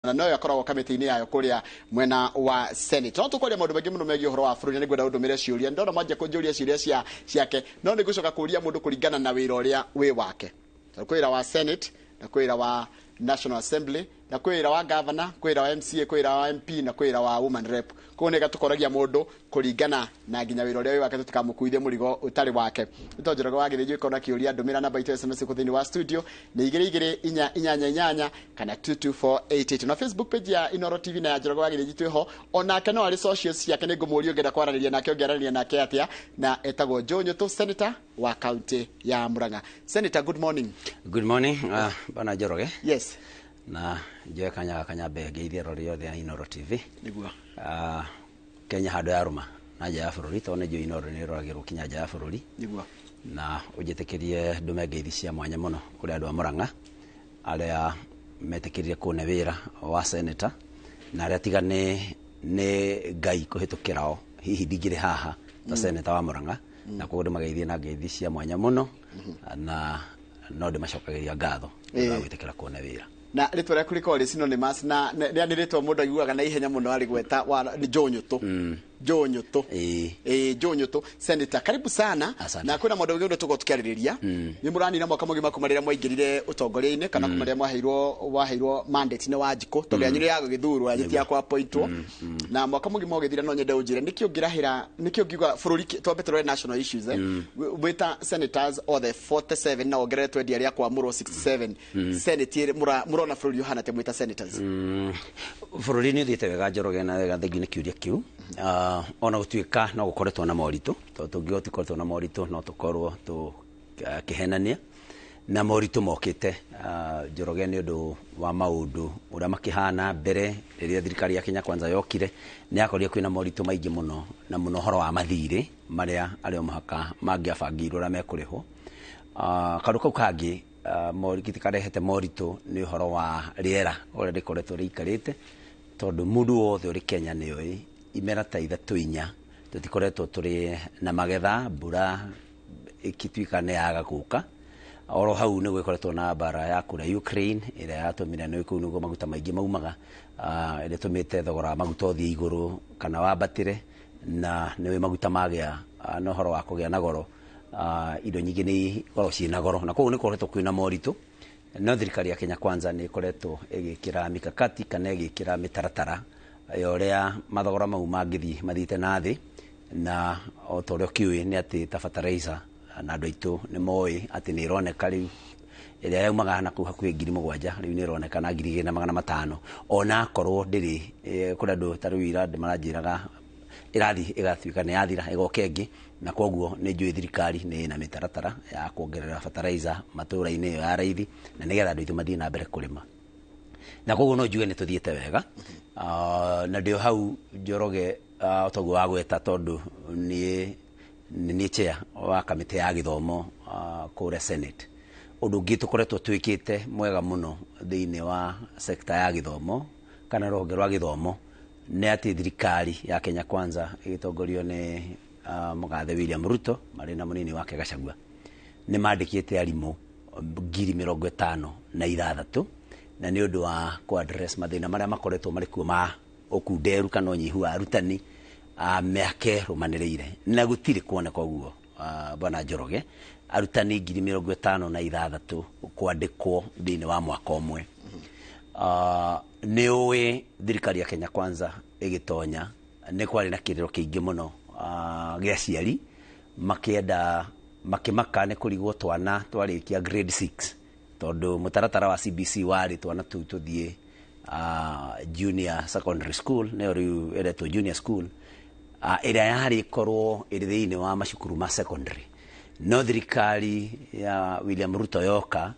Na noyo akoragwo kamĩtĩ-inĩ yayo kũrĩa mwena wa Senate. No tũkwaria maũndũ maingĩ mũno megiĩ ũhoro wa bũrũri, na nĩngwenda ũndũmĩre ciũria. Ndona mwanjia kũnjũria ciũria cia ciake, no nĩngũcoka kũria mũndũ kũringana na wĩra ũrĩa wĩ wake, tondũ kwĩ wĩra wa Senate na kwĩ wĩra wa National Assembly na kwĩ wĩra wa governor, kwĩ wĩra wa MCA, kwĩ wĩra wa MP na kwĩ wĩra wa woman rep. Koguo nĩga tũkoragia mũndũ kũringana na nginya wĩra ũrĩa wĩ wake, tũtikamũkuithie mũrigo ũtarĩ wake. Nĩ Njoroge wa Gĩthĩnji ũkorwo na kĩũria, ndũmĩra namba itũ ya SMS kũ thĩinĩ wa studio nĩ 22488 kana 22488, na Facebook page ya Inoro TV na ya Njoroge wa Gĩthĩnji twĩho. Onake no arĩ socials ciake, nĩ ngũmũria ũngĩenda kwaranĩria nake ũngĩaranĩria nake atĩa, na etagwo Joe Nyutu, senator wa kaunti ya Murang'a. Senator, good morning. Good morning, bana Njoroge. Yes. Na njoe kanya gaka nyambe ngeithie arori othe a Inoro TV. Nĩguo. Kenya handũ ya rũma na nja ya bũrũri, tondũ nĩ njũĩ Inoro nĩ ĩroragĩrwo kinya nja ya bũrũri. Na ũnjĩtĩkĩrie ndũme ngeithi cia mwanya mũno kũrĩ andũ a Murang'a arĩa metĩkĩrire kũne wĩra wa senator, na arĩa tiga nĩ Ngai kũhĩtũkĩra o hihi ndingĩrĩ haha ta senator wa Murang'a, na koguo ndĩmageithie na ngeithi cia mwanya mũno, na no ndĩmacokagĩria ngatho nĩ ũndũ wa gwĩtĩkĩra kũne wĩra. Na rĩtwa rĩaku rĩkoragwo rĩ synonymous na nĩ rĩtwa mũndũ aiguaga na ihenya mũno arĩgweta wa nĩ Joe Nyutu. Joe Nyutu. Ĩĩ. Ĩĩ, Joe Nyutu, senator, karibu sana. Asante. Na kwĩna maũndũ maingĩ tũgũkorwo tũkĩarĩrĩria. Nĩ mũranina mwaka mũgima kuma rĩrĩa mwaingĩrire ũtongoria-inĩ, kana kuma rĩrĩa mwaheirwo mandate nĩ Wanjikũ, tondũ yanyu nĩ ya gũgĩthurwo, yanyu ti ya kũ-appointwo. Na mwaka mũgima ũgĩthira, no nyende ũnjĩre nĩkĩ ũngĩrahĩra, nĩkĩ ũngiuga bũrũri twambe tũrore national issues, mwĩta senators othe 47 na wongerere 20 arĩa kwamũrwo 67, Senate mũrona bũrũri ũhana atĩa mwĩta senators? Bũrũri nĩ ũthiĩte wega, Njoroge, na wega, thengiũ nĩ kĩũria kĩu. Ona gũtuĩka no gũkoretwo na moritũ, tondũ tũngiuga tũkoretwo na moritũ no tũkorwo tũkĩhenania, na moritũ mokĩte, Njoroge, nĩ ũndũ wa maũndũ ũrĩa makĩhana mbere. Rĩrĩa thirikari ya Kenya Kwanza yokire, nĩ yakorire kwĩna moritũ maingĩ mũno, na mũno ũhoro wa mathirĩ marĩa arĩ o mũhaka mangĩabangĩirwo ũrĩa mekũrĩhwo. Kaũndũ kau kangĩ morigiti karehete moritũ nĩ ũhoro wa rĩera ũrĩa rĩkoretwo rĩikarĩte, tondũ mũndũ wothe ũrĩ Kenya nĩ oĩ imera ta ithatũ inya tũtikoretwo tũrĩ na magetha, mbura ĩkĩtuĩka nĩ yaga gũka. Oro hau nĩ gwĩkoretwo na mbara ya kũrĩa Ukraine ĩrĩa yatũmire, nĩ kũu nĩguo maguta maingĩ maumaga, ĩrĩa ĩtũmĩte thogora wa maguta ũthiĩ igũrũ kana wambatĩre, na nĩ maguta magĩa na ũhoro wa kũgĩa na goro, indo nyingĩ nĩ ikoragwo ciĩna goro, na koguo nĩ gũkoretwo kwĩna moritũ. No thirikari ya Kenya Kwanza nĩ ĩkoretwo ĩgĩkĩra mikakati kana ĩgĩkĩra mĩtaratara ya ũrĩa mathogora mau mangĩthiĩ mathiĩte na thĩ, na o ta ũrĩa ũkĩũĩ nĩ atĩ ta fertilizer, na andũ aitũ nĩ moĩ atĩ nĩ ĩroneka rĩu, ĩrĩa yaumaga na kũu hakuhĩ 7,000 rĩu nĩ ĩroneka na 2,500, ona akorwo ndĩrĩ kũrĩ andũ ta rĩu ira maranjĩraga ĩrathiĩ ĩgatuĩka nĩ yathira ĩgoka ĩngĩ, na koguo nĩ njũĩ thirikari nĩ ĩna mĩtaratara ya kuongerera fertilizer matũũra-inĩ ĩyo ya raithi, na nĩgetha andũ aitũ mathiĩ na mbere kũrĩma, na koguo no njuge nĩ tũthiĩte wega. Na ndĩ o hau, Njoroge, toguo wagweta, tondũ niĩ nĩ niĩ chair wa kamĩtĩ ya gĩthomo kũrĩa Senate, ũndũ ũngĩ tũkoretwo twĩkĩte mwega mũno thĩinĩ wa sekta ya gĩthomo kana rũhonge rwa gĩthomo nĩ atĩ thirikari ya Kenya Kwanza ĩgĩtongorio nĩ mũgathe William Ruto marĩ na mũnini wake Gachagua nĩ mandĩkĩte arimũ 56,000, na nĩ ũndũ wa kũ address mathĩna marĩa makoretwo marĩ kuo ma ũkunderu kana ũnyihu wa arutani mĩaka ĩrũmanĩrĩire, na gũtirĩ kuoneka ũguo, bwana Njoroge, arutani 56,000 kwandĩkwo thĩinĩ wa mwaka ũmwe. Nĩ ũĩ thirikari ya Kenya Kwanza ĩgĩtonya nĩ kwarĩ na kĩrĩro kĩingĩ mũno gĩa aciari makĩenda makĩmaka nĩ kũrigwo twana twarĩkia grade 6, tondũ mũtaratara wa CBC warĩ twana tũu tũthiĩ junior secondary school, nĩyo rĩu ĩretwo junior school, ĩrĩa yarĩ ĩkorwo ĩrĩ thĩinĩ wa macukuru ma secondary. No thirikari ya William Ruto yoka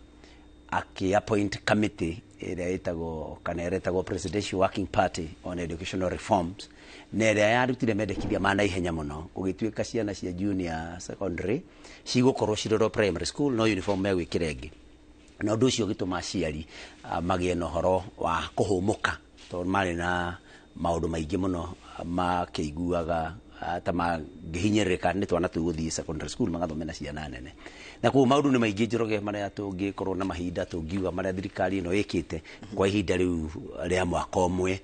akĩ appoint committee ĩrĩa ĩtagwo kana ĩretagwo Presidential Working Party on Educational Reforms, na ĩrĩa yarutire mendekithia ma naihenya mũno, gũgĩtuĩka ciana cia junior secondary cigũkorwo cirorwo primary school, no uniform megwĩkĩra ĩngĩ, na ũndũ ũcio ũgĩtũma aciari magĩe na ũhoro wa kũhũmũka, tondũ marĩ na maũndũ maingĩ mũno makĩiguaga. ta mangĩhinyĩrĩrĩka nĩ twana tũgũthiĩ secondary school magathome na ciana nene. Na koguo maũndũ nĩ maingĩ, Njoroge, marĩa tũngĩkorwo na mahinda tũngiuga marĩa thirikari ĩno ĩkĩte kwa ihinda rĩu rĩa mwaka ũmwe.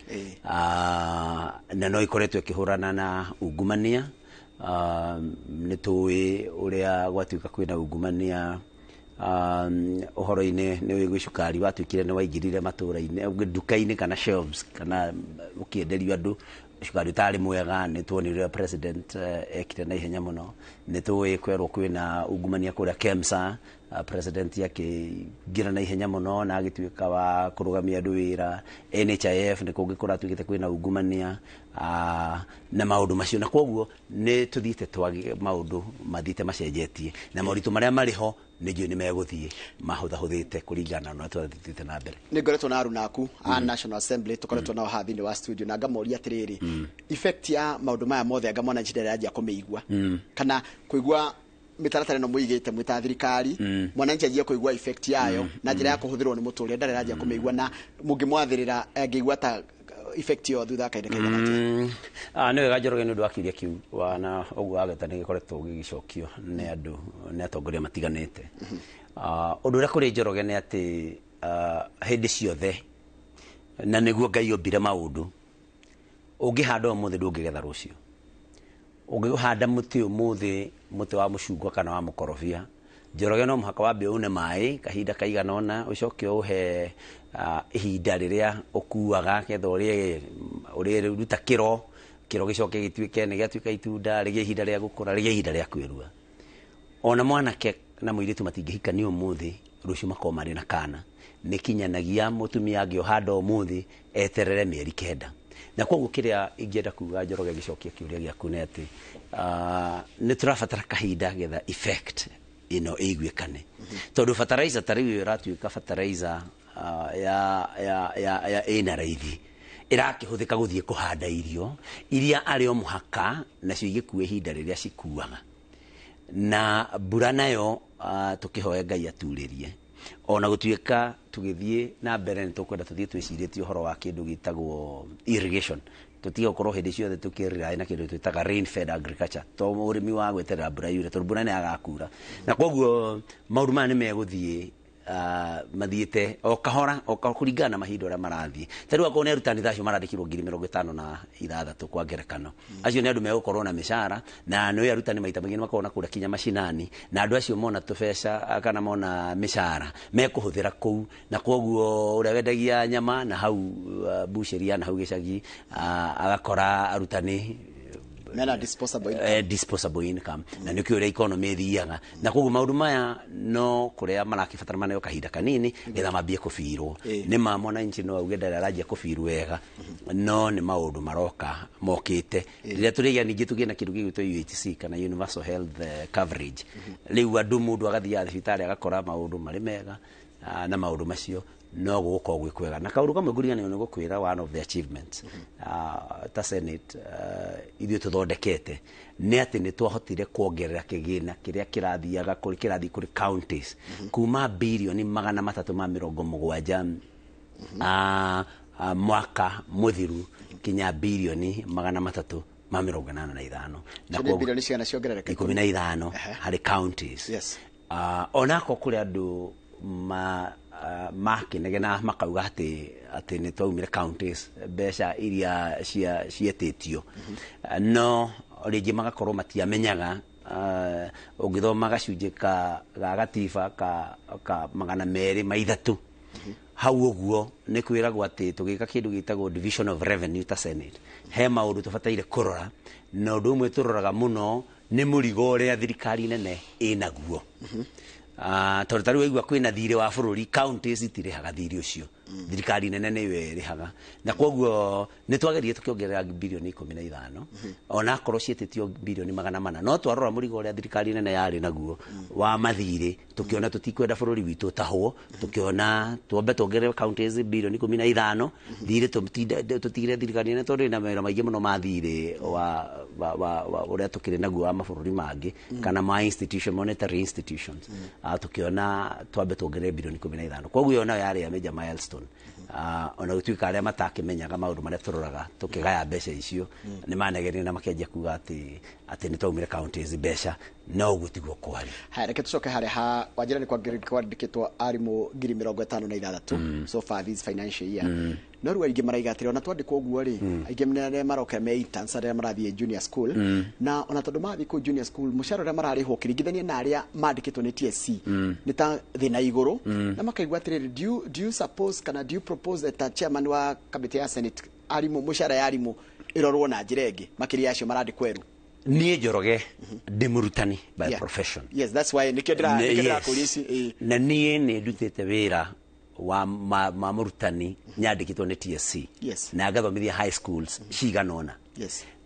Na no ĩkoretwo ĩkĩhũrana na ungumania. Nĩ tũĩ ũrĩa gwatuĩka kwĩna ungumania ũhoro-inĩ nĩ wĩgiĩ cukari watuĩkire nĩ waingĩrire matũra-inĩ, nduka-inĩ kana shelves, kana ũkĩenderio andũ cukari ũtarĩ mwega. Nĩ tuonire ũrĩa president ekire na ihenya mũno. Nĩ tũĩ kwerwo kwĩna ungumania kũrĩa KEMSA, president akĩingĩra na ihenya mũno na agĩtuĩka wa kũrũgamia andũ wĩra. NHIF nĩ kũngĩ kũratuĩkĩte kwĩna ungumania na maũndũ macio. Na koguo nĩ tũthiĩte twagi maũndũ mathiĩte macenjetie, na moritũ marĩa marĩ ho nĩ njũĩ nĩ megũthiĩ mahũthahũthĩte kũringana na ũrĩa twathiĩte na mbere. Nĩ ngoretwo na aruna aku a National Assembly, tũkoretwo nao haha thĩinĩ wa studio, na ngamoria atĩrĩrĩ, effect ya maũndũ maya mothe anga mwananchi ndarĩ kũmĩigua kana kũigua mĩtaratara ĩno mũigĩte mwĩ ta thirikari, mwananchi anjie kũigua effect yayo na njĩra ya kũhũthĩrwo nĩ mũtũrĩre, ndarĩ aranjia kũmĩigua, na mũngĩmwathĩrĩra angĩigua ta effect ĩyo thutha wa kahinda kaigana atĩa? Nĩ wega, Njoroge, nĩ ũndũ wa kĩũria kĩu na ũguo wageta nĩ gĩkoretwo gĩgĩcokio nĩ andũ, nĩ atongoria matiganĩte. Ũndũ ũrĩa kũrĩ, Njoroge, nĩ atĩ hĩndĩ ciothe, na nĩguo Ngai ombire maũndũ, ũngĩhanda ũmũthĩ ndũngĩgetha rũciũ. Ũngĩhanda mũtĩ ũmũthĩ, mũtĩ wa mũcungwa kana wa mũkorobia, Njoroge, no mũhaka wambe une maĩ kahinda kaigana ũna, ũcoke ũhe ihinda rĩrĩa ũkuaga ketha ũrĩe ũrĩruta kĩro, kĩro gĩcoke gĩtuĩke nĩ gĩatuĩka itunda, rĩgĩe ihinda rĩa gũkũra, rĩgĩe ihinda rĩa kwĩrua. Ona mwanake na mũirĩtu matingĩhikania ũmũthĩ rũciũ makorwo marĩ na kana. Nĩ kinyanagia mũtumia angĩoha nda ũmũthĩ eterere mĩeri 9. Na koguo kĩrĩa ingĩenda kuga, Njoroge, gĩcokia kĩũria gĩaku, nĩ atĩ nĩ tũrabatara kahinda getha effect ĩno ĩiguĩkane, tondũ fertilizer ta rĩu ĩyo ĩratuĩka fertilizer ya ĩna raithi ĩrakĩhũthĩka gũthiĩ kũhanda irio iria arĩ o mũhaka nacio igĩkua ihinda rĩrĩa cikuaga. Na mbura nayo tũkĩhoe Ngai aturĩrie. Ona gũtuĩka tũgĩthiĩ na mbere nĩ tũkwenda tũthiĩ twĩcirĩtie ũhoro wa kĩndũ gĩtagwo irrigation, tũtige gũkorwo hĩndĩ ciothe tũkĩrely na kĩndũ twĩtaga rain fed agriculture, to ũrĩmi wa gweterera mbura yure, tondũ mbura nĩ yagakura. Na koguo maũndũ maya nĩ megũthiĩ mathiĩte o kahora o kũringana na mahinda ũrĩa marathiĩ. Ta rĩu akorwo nĩ arutani thaa acio marandĩkirwo 56,000 kwa ngerekano, acio nĩ andũ megũkorwo na mĩcara, na nĩ arutani maita maingĩ nĩ makoragwo na kũrĩa kinya macinani, na andũ acio mona tũbeca kana mona mĩcara mekũhũthĩra kũu. Na koguo ũrĩa wendagia nyama na hau bucĩri ya na hau gĩcagi agakora arutani mena disposable income. Disposable income, na nĩkĩo ũrĩa economy ĩthiaga. Na koguo maũndũ maya no kũrĩa marakĩbatara maneo kahinda kanini getha mambie kũbirwo. Nĩ ma mwananchi no auge ndarĩ aranjia kũbirwo wega, no nĩ maũndũ maroka mokĩte rĩrĩa tũrĩgĩa. Ningĩ tũgĩe na kĩndũ gĩgwĩtwo UHC kana Universal Health Coverage. Rĩu andũ, mũndũ agathiaga thibitarĩ agakora maũndũ marĩ mega, na maũndũ macio no gũgũkorwo gwĩ kwega. Na kaũndũ kamwe ngũriganĩrwo nĩ gũkwĩra, one of the achievements ta Senate ithuĩ tũthondekete nĩ atĩ nĩ twahotire kuongerera kĩgĩna kĩrĩa kĩrathiaga kũrĩ, kĩrathiĩ kũrĩ counties kuma 370 birioni mwaka mũthiru kinya 385 birioni. Na koguo bilioni cigana ciongerereka? 15 harĩ counties. Onako kũrĩ andũ ma makĩnegena makauga atĩ nĩ twaumire counties mbeca iria cia cietĩtio, no rĩngĩ magakorwo matiamenyaga ũngĩthoma gacunjĩ ka ga gatiba ka 203 hau ũguo nĩ kwĩragwo atĩ tũgĩka kĩndũ gĩtagwo division of revenue ta Senate he maũndũ tũbataire kũrora, na ũndũ ũmwe tũroraga mũno nĩ mũrigo ũrĩa thirikari nene ĩnaguo. Tondũ ta rĩu waigua kwĩna thirĩ wa bũrũri, counties itirĩhaga thirĩ ũcio, thirikari nene nĩyo ĩrĩhaga. Na koguo nĩ twageririe tũkĩongerera 15 birioni, onakorwo ciĩtĩtio 400 birioni, no twarora mũrigo ũrĩa thirikari nene yarĩ naguo wa mathirĩ, tũkĩona tũtikwenda bũrũri witũ ũtahwo, tũkĩona twambe tuongerere counties 15 birioni, thirĩ tũtigire thirikari nene, tondũ ĩna mawĩra maingĩ mũno ma thirĩ wa ũrĩa tũkĩrĩ naguo wa mabũrũri mangĩ kana ma institution, monetary institutions. Tukiona twambe tuongerere 15 birioni. Koguo ĩyo nayo yarĩ ya major milestone. Ona gũtuĩka arĩa matakĩmenyaga maũndũ marĩa tũroraga tũkĩgaya mbeca icio nĩ manegenire na makĩanjia kuga atĩ nĩ twaumire counties mbeca, no ũguo tiguo kwarĩ. Haya, reke tucoke harĩa ha wanjĩra nĩ kwandĩkĩtwo arimũ 56,000 so far this financial year, no rĩu aingĩ maraiga atĩrĩ, ona twandĩkwo ũguo rĩ, aingĩ nĩ arĩa maroka me interns, arĩa marathiĩ junior school, na ona tondũ marathiĩ kũu junior school, mũcara ũrĩa mararĩhwo ũkĩringithania na arĩa mandĩkĩtwo nĩ TSC nĩ ta thĩ na igũrũ, na makaigua atĩrĩrĩ, do you suppose kana do you propose that chairman wa kamĩtĩ ya Senate, arimũ, mũcara ya arimũ ĩrorwo na njĩra ĩngĩ makĩria acio marandĩkwo erũ? Niĩ Njoroge ndĩ mũrutani by profession. Yes, that's why nĩkĩo nĩkĩo ndĩrakũria ici, ĩĩ. Na niĩ nĩ ndutĩte wĩra wa ma mũrutani nyandĩkĩtwo nĩ TSC na ngathomithia high schools cigana ũna,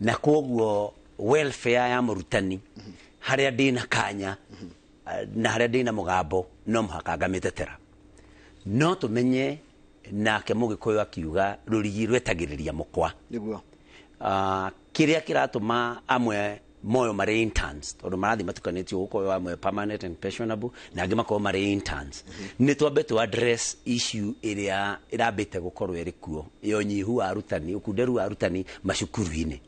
na koguo welfare ya mũrutani, harĩa ndĩna kanya na harĩa ndĩna mũgambo, no mũhaka ngamĩtetera. No tũmenye nake Mũgĩkũyũ akiuga rũrigi rwetagĩrĩria mũkwa. Kĩrĩa kĩratũma amwe moyo marĩ interns, tondũ marathiĩ matukanĩtio, gũkorwo amwe permanent and pensionable na angĩ makorwo marĩ interns, nĩ twambe tũ address issue ĩrĩa ĩrambĩte gũkorwo ĩrĩ kuo ya ũnyihu wa arutani, ũkunderu wa arutani macukuru-inĩ.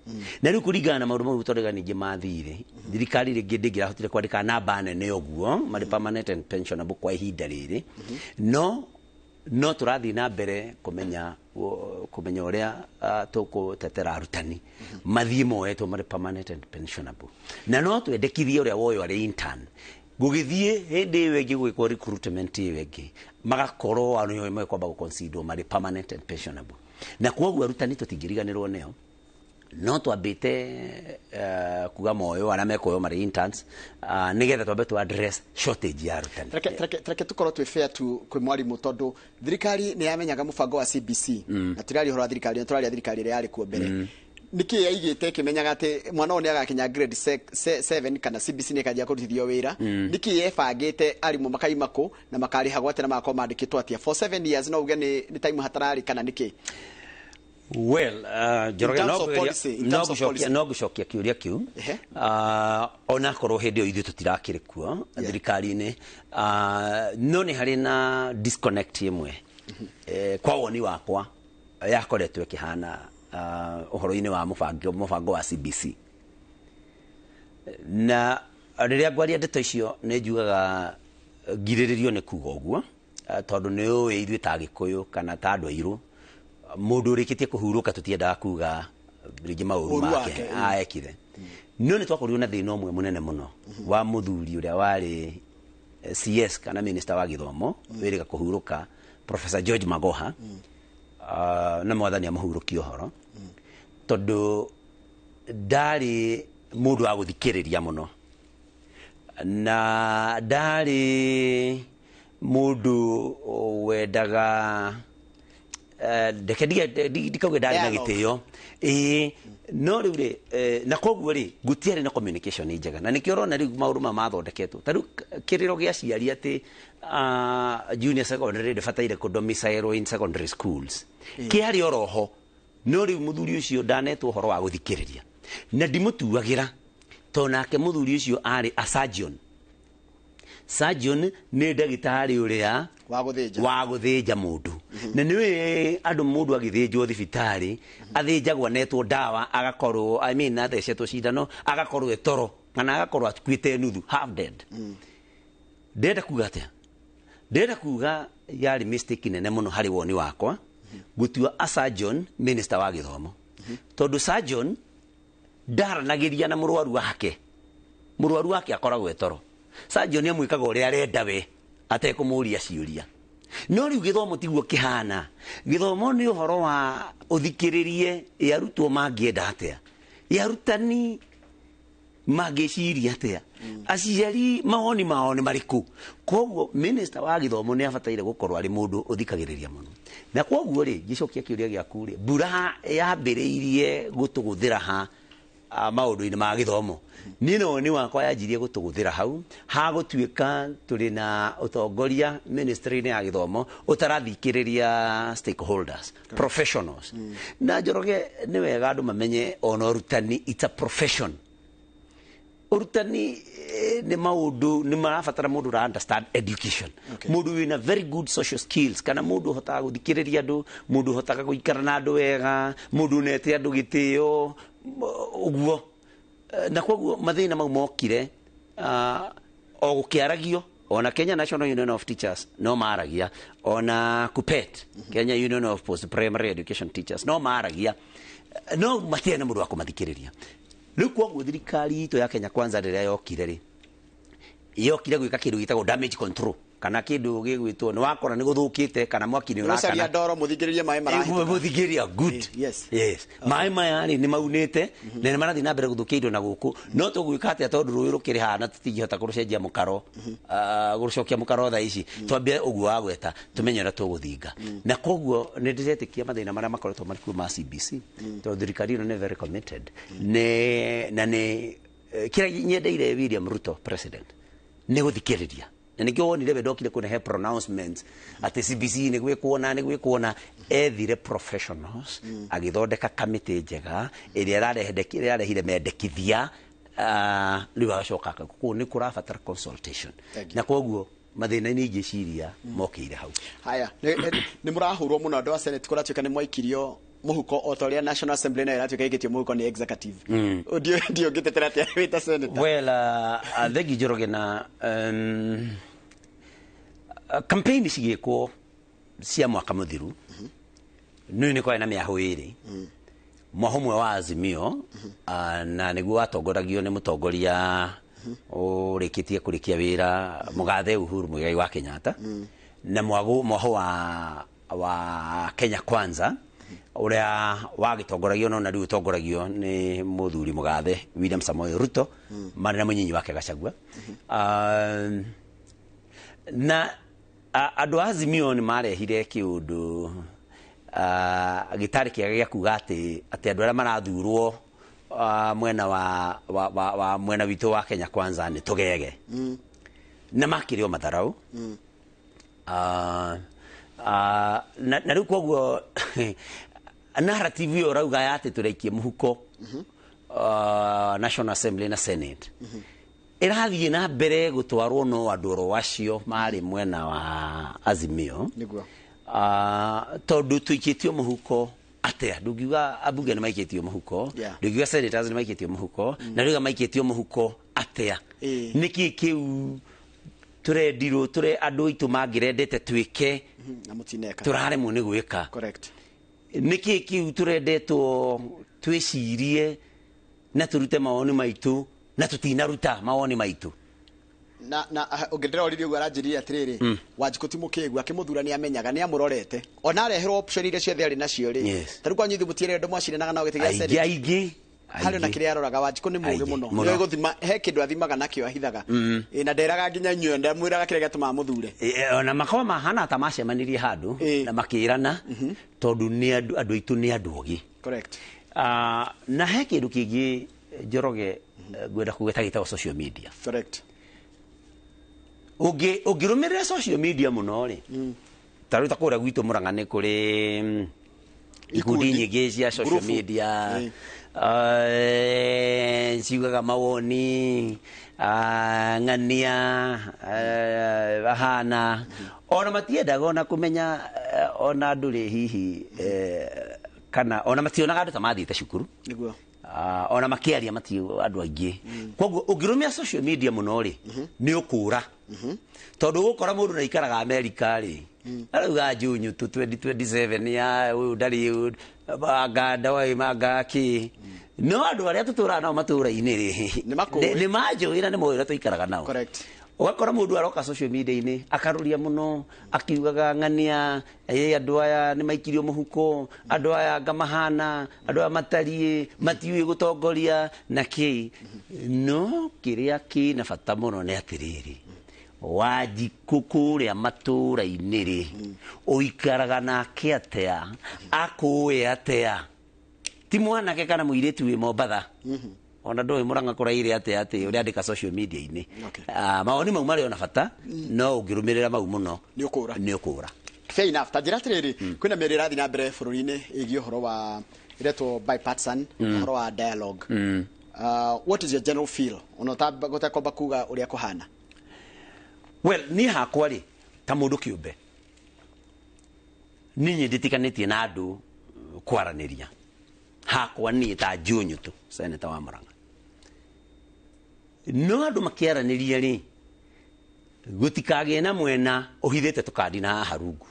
Na rĩu kũringana na maũndũ mau, tondũ ningĩ mathire thirikari rĩngĩ ndĩngĩrahotire kwandĩka namba nene ũguo marĩ permanent and pensionable kwa ihinda rĩrĩ, no tũrathiĩ na mbere kũmenya ũrĩa tũkũtetera arutani mathiĩ moetwo marĩ permanent and pensionable, na no twendekithie ũrĩa woywo arĩ intern, gũgĩthiĩ hĩndĩ ĩyo ĩngĩ gwĩkwo recruitment ĩyo ĩngĩ, magakorwo arĩa mekwamba gũconsiderwo marĩ permanent and pensionable. Na kwoguo arutani tũtingĩriganĩrwo nĩo, no twambĩte kuga moyo arĩa mekuoywo marĩ interns, nĩgetha twambe tu address shortage ya arutani. Reke tukorwo twĩ fair tu kwĩ mwarimũ, tondũ thirikari nĩ yamenyaga mũbango wa CBC, na tũraria ũhoro wa thirikari, na tũraria thirikari ĩrĩa yarĩ kuo mbere, nĩkĩ yaigĩte ĩkĩmenyaga atĩ mwana ũyũ nĩ agakinya grade 7 kana CBC nĩ ĩkanjia kũrutithio wĩra? Nĩkĩ yebangĩte arimũ makaima kũ na makarĩhagwo atĩa na magakorwo mandĩkĩtwo atĩa for 7 years? No uge nĩ time hatararĩ kana nĩkĩ? Well, Njoroge, terms of policy, in terms of policy. No ngũcokia kĩũria kĩu. Onakorwo hĩndĩ ĩyo ithuĩ tũtirakĩrĩ kuo thirikari-inĩ, no nĩ harĩ na disconnect ĩmwe, kwa woni wakwa, yakoretwo ĩkĩhana ũhoro-inĩ wa mũbango wa CBC. Na rĩrĩa ngwaria ndeto icio, nĩ njugaga ngirĩrĩrio nĩ kuga ũguo, tondũ nĩ ũĩ ithuĩ ta Gĩkũyũ kana ta andũ airũ, mũndũ ũrĩkĩtie kũhurũka tũtiendaga kuga rĩngĩ maũru ũru make wake, aekire. No nĩ twakorirwo na thĩna ũmwe mũnene mũno wa mũthuri ũrĩa warĩ CS kana minister wa gĩthomo wĩrĩga kũhurũka, Professor George Magoha, na mwathani amũhurũkie ũhoro, tondũ ndarĩ mũndũ wa gũthikĩrĩria mũno na ndarĩ mũndũ wendaga, ndeke ndikauge ndarĩ na Dialogue. gĩtĩo, ĩĩ. No rĩu rĩ, na koguo rĩ, gũtiarĩ na communication njega, na nĩkĩo ũrona rĩu maũndũ maya mathondeketwo. Ta rĩu kĩrĩro gĩa aciari atĩ junior secondary ndĩbataire kũdomicile in secondary schools kĩarĩ oroho, no rĩu mũthuri ũcio ndanetwo ũhoro wa gũthikĩrĩria, na ndimũtuagĩra, tondũ nake mũthuri ũcio arĩ a surgeon. Surgeon nĩ ndagĩtarĩ ũrĩa wa gũthĩnja. Wa gũthĩnja mũndũ. Na nĩ ũĩ andũ, mũndũ agĩthĩnjwo thibitarĩ athĩnjagwo, anetwo ndawa, agakorwo, I mean, athecetwo cindano, agakorwo etoro kana agakorwo akuĩte nuthu, half dead. Ndĩrenda kuga atĩa? Ndĩrenda kuga yarĩ mistake nene mũno harĩ woni wakwa gũtua a surgeon minister wa gĩthomo, tondũ surgeon ndaranagĩria na mũrwaru wake. Mũrwaru wake akoragwo etoro, surgeon amwĩkaga ũrĩa arenda we atekũmũria ciũria. No rĩu gĩthomo tiguo kĩhana. Gĩthomo nĩ ũhoro wa ũthikĩrĩrie ĩ arutwo mangĩenda atĩa, ĩ arutani mangĩciria atĩa, aciari mawoni mao nĩ marĩkũ. Koguo minister wa gĩthomo nĩ abataire gũkorwo arĩ mũndũ ũthikagĩrĩria mũno. Na koguo rĩ, ngĩcokia kĩũria gĩaku rĩ, mbura yambĩrĩirie gũtũgũthĩra ha maũndũ-inĩ ma gĩthomo, niĩ no woni wakwa yanjirie gũtũgũthĩra hau hagũtuĩka tũrĩ na ũtongoria ministry-inĩ ya gĩthomo ũtarathikĩrĩria stakeholders, professionals. Na Njoroge, nĩ wega andũ mamenye ona ũrutani, it's a profession. Ũrutani nĩ maũndũ nĩ marabatara mũndũ ũra understand education, mũndũ wĩna very good social skills, kana mũndũ ũhotaga gũthikĩrĩria andũ, mũndũ ũhotaga gũikara na andũ wega, mũndũ ũnete andũ gĩtĩo ũguo. Na koguo mathĩna mau mokire o gũkĩaragio. Ona Kenya National Union of Teachers no maragia, ona KUPPET, Kenya Union of Post Primary Education Teachers, no maragia, no matiarĩ na mũndũ wa kũmathikĩrĩria. Rĩu koguo thirikari itũ ya Kenya Kwanza rĩrĩa yokire rĩ, yokire gwĩka kĩndũ gĩtagwo damage control, kana kĩndũ gĩgwĩtwo nĩ wakora nĩ gũthũkĩte kana mwaki nĩ Ũracaria ũrakana. ndoro mũthingĩrĩrie maĩ marahĩtũka. Mũthingĩria good. Yes, maĩ maya rĩ nĩ maunĩte na nĩ marathiĩ na mbere gũthũkia indo na gũkũ, no tũgwĩka atĩa tondũ rũĩ rũkĩrĩ haha tũtingĩhota kũrũcenjia mũkaro, gũrũcokia mũkaro thaa ici. Twambie ũguo wagweta, tũmenye ũrĩa tũgũthinga. Na koguo nĩ ndĩretĩkia mathĩna marĩa makoretwo marĩ kuo ma CBC, tondũ thirikari ĩno nĩ very committed, nĩ na nĩ kĩrĩa nyendeire William Ruto president nĩ gũthikĩrĩria, na nĩkĩo wonire we ndokire kũrehe pronouncements atĩ CBC nĩ gwĩkwo na nĩ gwĩkwo, na ethire professionals, agĩthondeka kamĩtĩ njega ĩrĩa ĩrarehire mendekithia. Rĩu agacoka koguo nĩ kũrabatara consultation. Thank you. Na koguo mathĩna-inĩ ingĩciria mokĩire hau. Haya, nĩ mũrahũrwo mũno andũ a Senate, kũratuĩka nĩ mwaikirio mũhuko o ta ũrĩa National Assembly nayo ĩratuĩka ĩikĩtio mũhuko nĩ executive. Ndio ũngĩtetera atĩa wĩ ta senator? Well, thengi Njoroge. Na campaign cigĩkwo cia mwaka mũthiru, nĩ kwarĩ na mĩahũ ĩrĩ. Mwaho ũmwe wa Azimio, na nĩguo watongoragio nĩ mũtongoria ũrĩkĩtie kũrĩkia wĩra, mũgathe Uhuru Muigai wa Kenyatta, na mwaho wa Kenya Kwanza ũrĩa wagĩtongoragio no na rĩu ũtongoragio nĩ mũthuri mũgathe William Samoei Ruto, marĩ na mũnyinyi wake Gachagua. Na andũ a Azimio nĩ marehire kĩũndũ gĩtarĩ kĩega gĩa kuga atĩ andũ arĩa marathurwo mwena wa mwena witũ wa Kenya Kwanza nĩ tũgege, na makĩrĩ o matharau. Na rĩu koguo narrative ĩyo ũrauga ya atĩ tũraikie mũhuko National Assembly na Senate ĩrathiĩ na mbere gũtwarwo no andũ oro acio marĩ mwena wa Azimio. Nĩguo. Tondũ tũikĩtio mũhuko atĩa? Ndũngiuga ambunge nĩ maikĩtio mũhuko, ndũngiuga senators nĩ maikĩtio mũhuko, na rĩuga maikĩtio mũhuko atĩa? Nĩkĩ kĩu tũrendirwo tũre andũ aitũ mangĩrendete twĩke Na mũtineka. tũraremwo nĩ gwĩka? Nĩkĩ kĩu tũrendetwo twĩcirie na tũrute mawoni maitũ na tũtinaruta mawoni maitũ? Na ũngĩndĩroririe ũguo aranjĩrire atĩrĩrĩ, Wanjikũ ti mũkĩgu, akĩmũthura nĩ amenyaga, nĩ amũrorete, ona areherwo option iria ciothe arĩ nacio rĩ. Ta rĩu kwanyu ithuĩ mũtiĩrĩ andũ mwacindanaga nao gĩtĩ gĩa Aingĩ Senate. Aingĩ. Harĩ na kĩrĩa aroraga. Wanjikũ nĩ mũũgĩ Aingĩ, mũno. mũno. Nĩoĩ gũthima, he kĩndũ athimaga nakĩo ahithaga. Ĩ, na nderaga nginya inyuĩ, ndamwĩraga kĩrĩa gĩatũmaga mũthure. Ona makorwo mahana ta macemanirie handũ na makĩrana, tondũ nĩ andũ aitũ nĩ andũ ogĩ. Na he kĩndũ kĩngĩ Njoroge, ngwenda kũgweta gĩtagwo social media. Ũngĩrũmĩrĩra social media mũno rĩ, ta rĩu ta kũrĩa gwitũ Mũrang'a nĩ kũrĩ ikundi Ikundi. nyingĩ cia social Ngurubu. media. Ciugaga mawoni, ng'ania ahana ona matiendaga ona kũmenya, ona andũ rĩ hihi, kana ona mationaga andũ ta mathiĩte cukuru. Ona makiaria mati andũ aingĩ. Koguo ũngĩrũmia social media mũno rĩ, nĩ ũkũra, tondũ ũgũkora mũndũ naikaraga Amerika rĩ, arauga Junyutu 2027 ya ũyũ ndarĩ anga ndoĩ manga kĩ, no andũ arĩa tũtũraga nao matũra-inĩ rĩ, Nĩ makũĩ. nĩ manjũĩ na nĩ moĩ ũrĩa tũikaraga nao. Ũgakora mũndũ aroka social media-inĩ akarũria mũno akiugaga ng'ania ĩ andũ aya nĩ maikirio mũhuko, andũ aya anga mahana, andũ aya matariĩ matiũĩ gũtongoria na kĩ. No kĩrĩa kĩna bata mũno nĩ atĩrĩrĩ, Wanjikũ kũrĩa matũra-inĩ rĩ, ũikaraga nake atĩa, akũĩ atĩa? Ti mwanake kana mũirĩtu wĩ Mombatha ona ndũĩ Mũrang'a kũraire atĩa atĩ ũrĩandĩka social media-inĩ. Mawoni mau marĩ ona bata, no ũngĩrũmĩrĩra mau mũno Nĩ ũkũra. Nĩ ũkũra. Fair enough. Ta njĩra atĩrĩrĩ, kwĩna mĩario ĩrathiĩ na mbere bũrũri-inĩ ĩgiĩ ũhoro wa ĩretwo bipartisan, ũhoro wa dialogue. What is your general feel ona ũtakwamba kuga ũrĩa kũhana? Well, niĩ hakwa rĩ, ta mũndũ kĩũmbe, niĩ ndĩtikanĩtie na andũ kwaranĩria. Hakwa niĩ ta Joe Nyutu, senator wa Murang'a, no andũ makĩaranĩria rĩ, gũtikagĩe na mwena ũhithĩte tũkandi na haha rungu.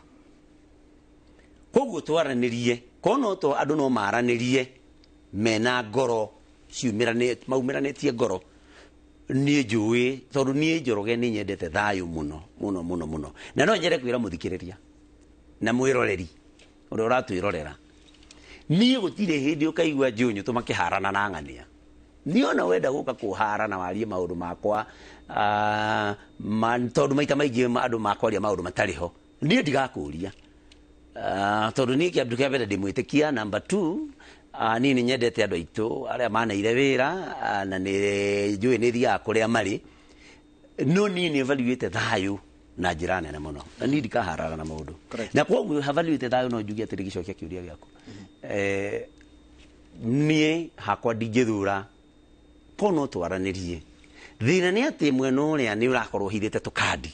Koguo twaranĩrie, korwo no to andũ no maranĩrie mena ngoro ciumĩranĩtie, maumĩranĩtie ngoro. Niĩ njũĩ tondũ niĩ Njoroge nĩ nyendete thayũ mũno mũno mũno mũno, na no nyende kwĩra mũthikĩrĩria na mwĩroreri ũrĩa ũratwĩrorera, niĩ gũtirĩ hĩndĩ ũkaigua Joe Nyutu makĩharana na ng'ania. Niĩ ona wenda gũka kũhara na warie maũndũ makwa, tondũ maita maingĩ andũ makwaria maũndũ matarĩ ho, niĩ ndigakũria, tondũ niĩ kĩndũ kĩa mbere ndĩmwĩtĩkia. Number 2, niĩ nĩ nyendete andũ aitũ arĩa maneire wĩra, na nĩ njũĩ nĩ thiaga kũrĩa marĩ, no niĩ nĩ evaluate thayũ na njĩra nene mũno, na niĩ ndikaharana na mũndũ. Na koguo evaluate thayũ, no njuge atĩrĩ, gĩcokia kĩũria gĩaku, niĩ hakwa ndingĩthura ko no twaranĩrie. Thĩna nĩ atĩ mwena ũrĩa nĩ ũrakorwo ũhithĩte tũkandi.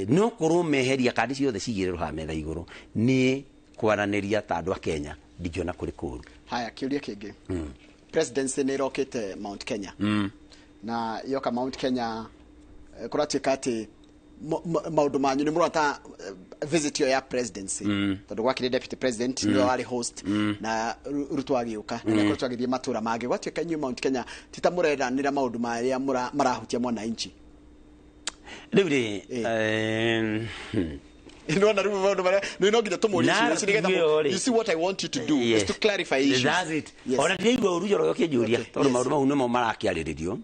No korwo meheria kandi ciothe cigĩrĩrwo haha metha igũrũ, niĩ kwaranĩria ta andũ a Kenya ndingĩona kũrĩ kũũru. Haya, kĩũria kĩngĩ. Presidency nĩ ĩrokĩte Mount Kenya, na yoka Mount Kenya, kũratuĩka atĩ maũndũ manyu nĩ mũrota visit ĩyo ya presidency, tondũ gwakĩrĩ deputy president nĩwe warĩ host na Ruto agĩũka na nĩakoretwo agĩthiĩ matũra mangĩ. Gwatuĩka inyuĩ Mount Kenya ti ta mũrendanĩra maũndũ marĩa marahutia mwananchi. Rĩu rĩ, Nĩwona rĩu maũndũ marĩa nĩ no nginya tũmũrie Na ciũria ici nĩgetha ĩyo rĩ. You see, what I want you to do is to clarify issues. That's it. Yes. Ona ndiraigua ũru Njoroge ũkĩnjũria, tondũ maũndũ mau nĩmo marakĩarĩrĩrio.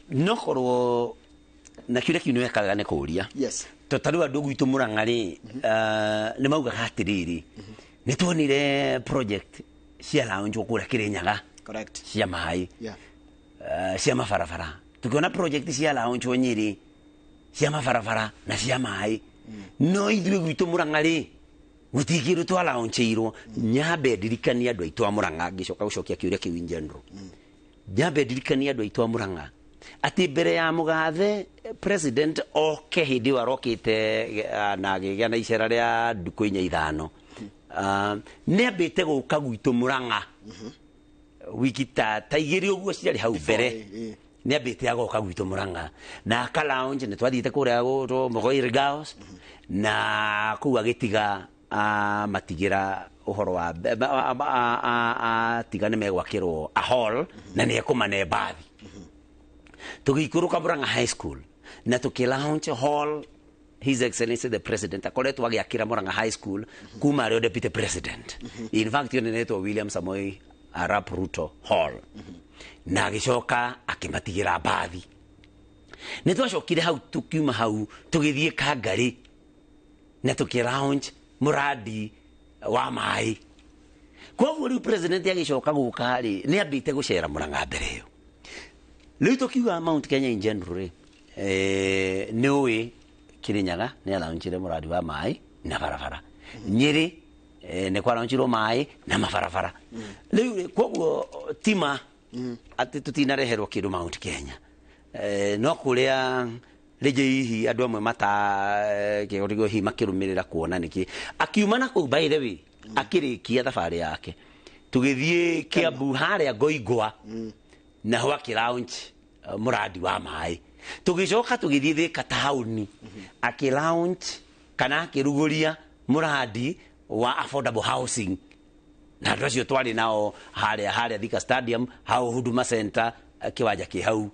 No korwo na kĩũria kĩu nĩ wekaga nĩ kũũria, to ta rĩu andũ gwitũ Mũrang'a rĩ, nĩ maugaga atĩrĩrĩ, nĩ tuonire project cia launchwo kũrĩa Kĩrĩnyaga cia maĩ, cia mabarabara, tukiona project cia launchwo Nyĩrĩ cia mabarabara na cia maĩ, no ithuĩ gwitũ Mũrang'a rĩ, gũtirĩ kĩndũ twalaunchĩirwo. Nyambe ndirikanie andũ aitũ a Mũrang'a, ngĩcoka gũcokia kĩũria kĩu in general, nyambe ndirikanie andũ aitũ a Mũrang'a atĩ mbere ya mũgathe president oke, hĩndĩ ĩyo arokĩte, na agĩgĩa na icera rĩa ndukũ inya ithano, nĩ ambĩte gũka gwitũ Mũrang'a wiki ta igĩrĩ ũguo ciarĩ hau mbere. Nĩ ambĩte agoka gwitũ Mũrang'a na aka lounge. Nĩ twathiĩte kũrĩa gũtwo Mũgoiri Girls, na kũu agĩtiga matigĩra ũhoro wa atiga nĩ megwakĩrwo a hall na nĩ ekũmane mbathi. Tũgĩikũrũka Murang'a High School na tũkĩ launch hall His Excellency the President akoretwo agĩakĩra Murang'a High School kuma arĩ o deputy president. In fact, ĩyo nĩnetwo William Samoei Arap Ruto Hall, na agĩcoka akĩmatigĩra mbathi. Nĩ twacokire hau, tukiuma hau tũgĩthiĩ Kangari na tũkĩ launch mũradi wa maĩ. Koguo rĩu president agĩcoka gũka rĩ, nĩ ambĩte gũcera Murang'a mbere ĩyo. Rĩu tũkiuga Mount Kenya in general rĩ, nĩ ũĩ Kirinyaga nĩ alaunchire mũradi wa maĩ na barabara, Nyĩrĩ nĩ kwalaunchirwo maĩ na mabarabara. Rĩu rĩ, koguo tima atĩ tũtinareherwo kĩndũ Mount Kenya, no kũrĩa rĩngĩ hihi andũ amwe mata kĩgorigwo hihi makĩrũmĩrĩra kuona nĩkĩ akiuma na kũu. By the way, akĩrĩkia thabarĩ yake tũgĩthiĩ Kiambu harĩa Ngoingwa, naho akĩ launch mũradi wa maĩ. Tũgĩcoka tũgĩthiĩ Thika taũni, akĩ launch kana akĩrugũria mũradi wa affordable housing na andũ acio twarĩ nao harĩa Thika Stadium, hau Huduma Center, kĩwanja kĩ hau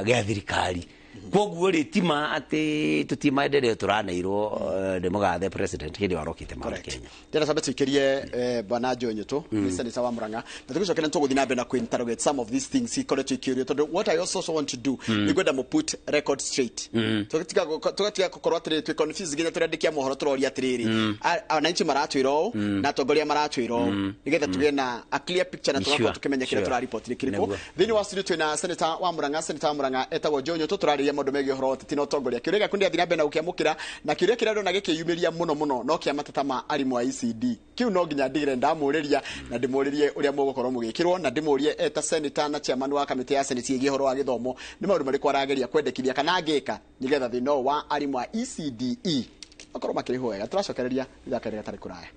gĩa thirikari. Koguo rĩ, tima atĩ tũti maendeleo tũraneirwo nĩ mũgathe president hĩndĩ ĩyo arokĩte Mount Kenya. Ndĩrenda twambe tũikĩrie bwana Joe Nyutu, nĩ senator wa Murang'a, na tũgĩcokera nĩ tũgũthiĩ na mbere na kũ-interrogate some of these things ikoretwo ikĩũrio, tondũ what I also want to do, nĩ ngwenda mũ put record straight, tũgatiga gũkorwo atĩrĩrĩ twĩ confused nginya tũrandĩkia mohoro tũroria atĩrĩrĩ, wananchi maratwĩra ũũ na atongoria maratwĩra ũũ, nĩgetha tũgĩe na a clear picture na tũgakorwo tũkĩmenya kĩrĩa tũrariboti nĩ kĩrĩkũ. Thĩinĩ wa studio twĩna senator wa Murang'a. Senator wa Murang'a etagwo Joe Nyutu. Tũrarĩria Tũrakĩaria maũndũ megiĩ ũhoro wa ũteti na ũtongoria. Kĩũria gĩaku nĩ athiĩ na mbere na gũkĩamũkĩra, na kĩũria kĩrĩa ndona gĩkĩyumĩria mũno mũno no kĩa mateta ma arimũ a ECD. Kĩu no nginya ndigĩre ndamũrĩria na ndĩmũrĩrie ũrĩa mũgũkorwo mũgĩkĩrwo, na ndĩmũrie eta senator na chairman wa kamĩtĩ ya Senate ĩgiĩ ũhoro wa gĩthomo nĩ maũndũ marĩkũ arageria kwendekithia kana angĩka nĩgetha thĩna ũyũ wa arimũ a ECDE makorwo makĩrĩhwo wega. Tũracokereria thutha wa gatarĩ kũraya.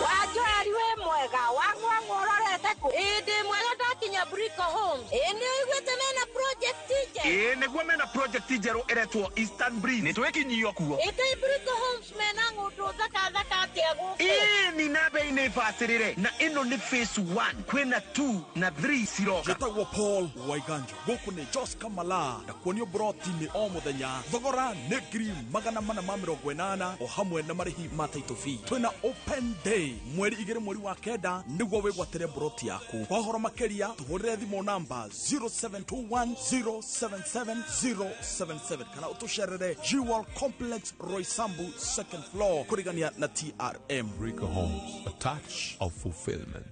Wanjoeri wĩ mwega wang'wang'wa ũrorete kũ? Ĩĩ ndĩ mwega ndakinya Brico Homes. Ĩĩ nĩ ũiguĩte mena project njerũ? Ĩĩ nĩguo mena project njerũ ĩretwo Eastern Breeze. Nĩ twĩkinyio kuo. Ĩĩ Brico Homes mena ng'ũndũ thaka thaka atĩa gũkũ? Ĩĩ ni na bei nĩ bacĩrĩre, na ĩno nĩ phase 1, kwĩna 2 na 3 ciroka. Njĩtagwo Paul Waiganjo, gũkũ nĩ Jos Kamala, na kuonio broti-inĩ o mũthenya. Thogora nĩ 480,000 o hamwe na marĩhi ma title fee. Twĩna open day mweri 2 mweri wa 9 nĩguo wĩgwatĩre broti yaku. Kwa ũhoro makĩria tũhũrĩre thimũ namba 0721077077 kana ũtũcerere Jewel Complex Roysambu second floor kũrigania na TRM. Rico Homes, a touch of fulfillment.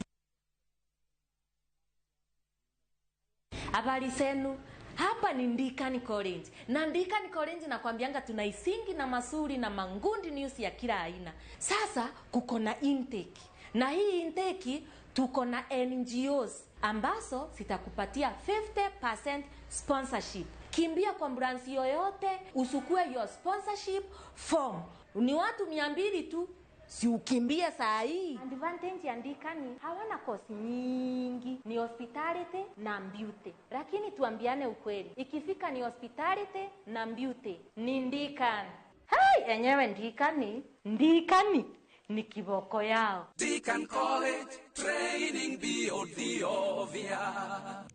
Habari zenu. Hapa ni Ndikani College. Na Ndikani College nakwambianga tuna isingi na masuri na mangundi news ya kila aina. Sasa kuko na intake. Na hii intake tuko na NGOs ambazo zitakupatia 50% sponsorship. Kimbia kwa branch yoyote usukue your sponsorship form. Ni watu 200 tu. Si ukimbie saa hii. Advantage ya Ndikani hawana kosi nyingi, ni hospitality na beauty. Lakini tuambiane ukweli, ikifika ni hospitality na beauty ni Ndikani. Hai, enyewe Ndikani, Ndikani ni kiboko yao. Deacon College, training beyond the obvious.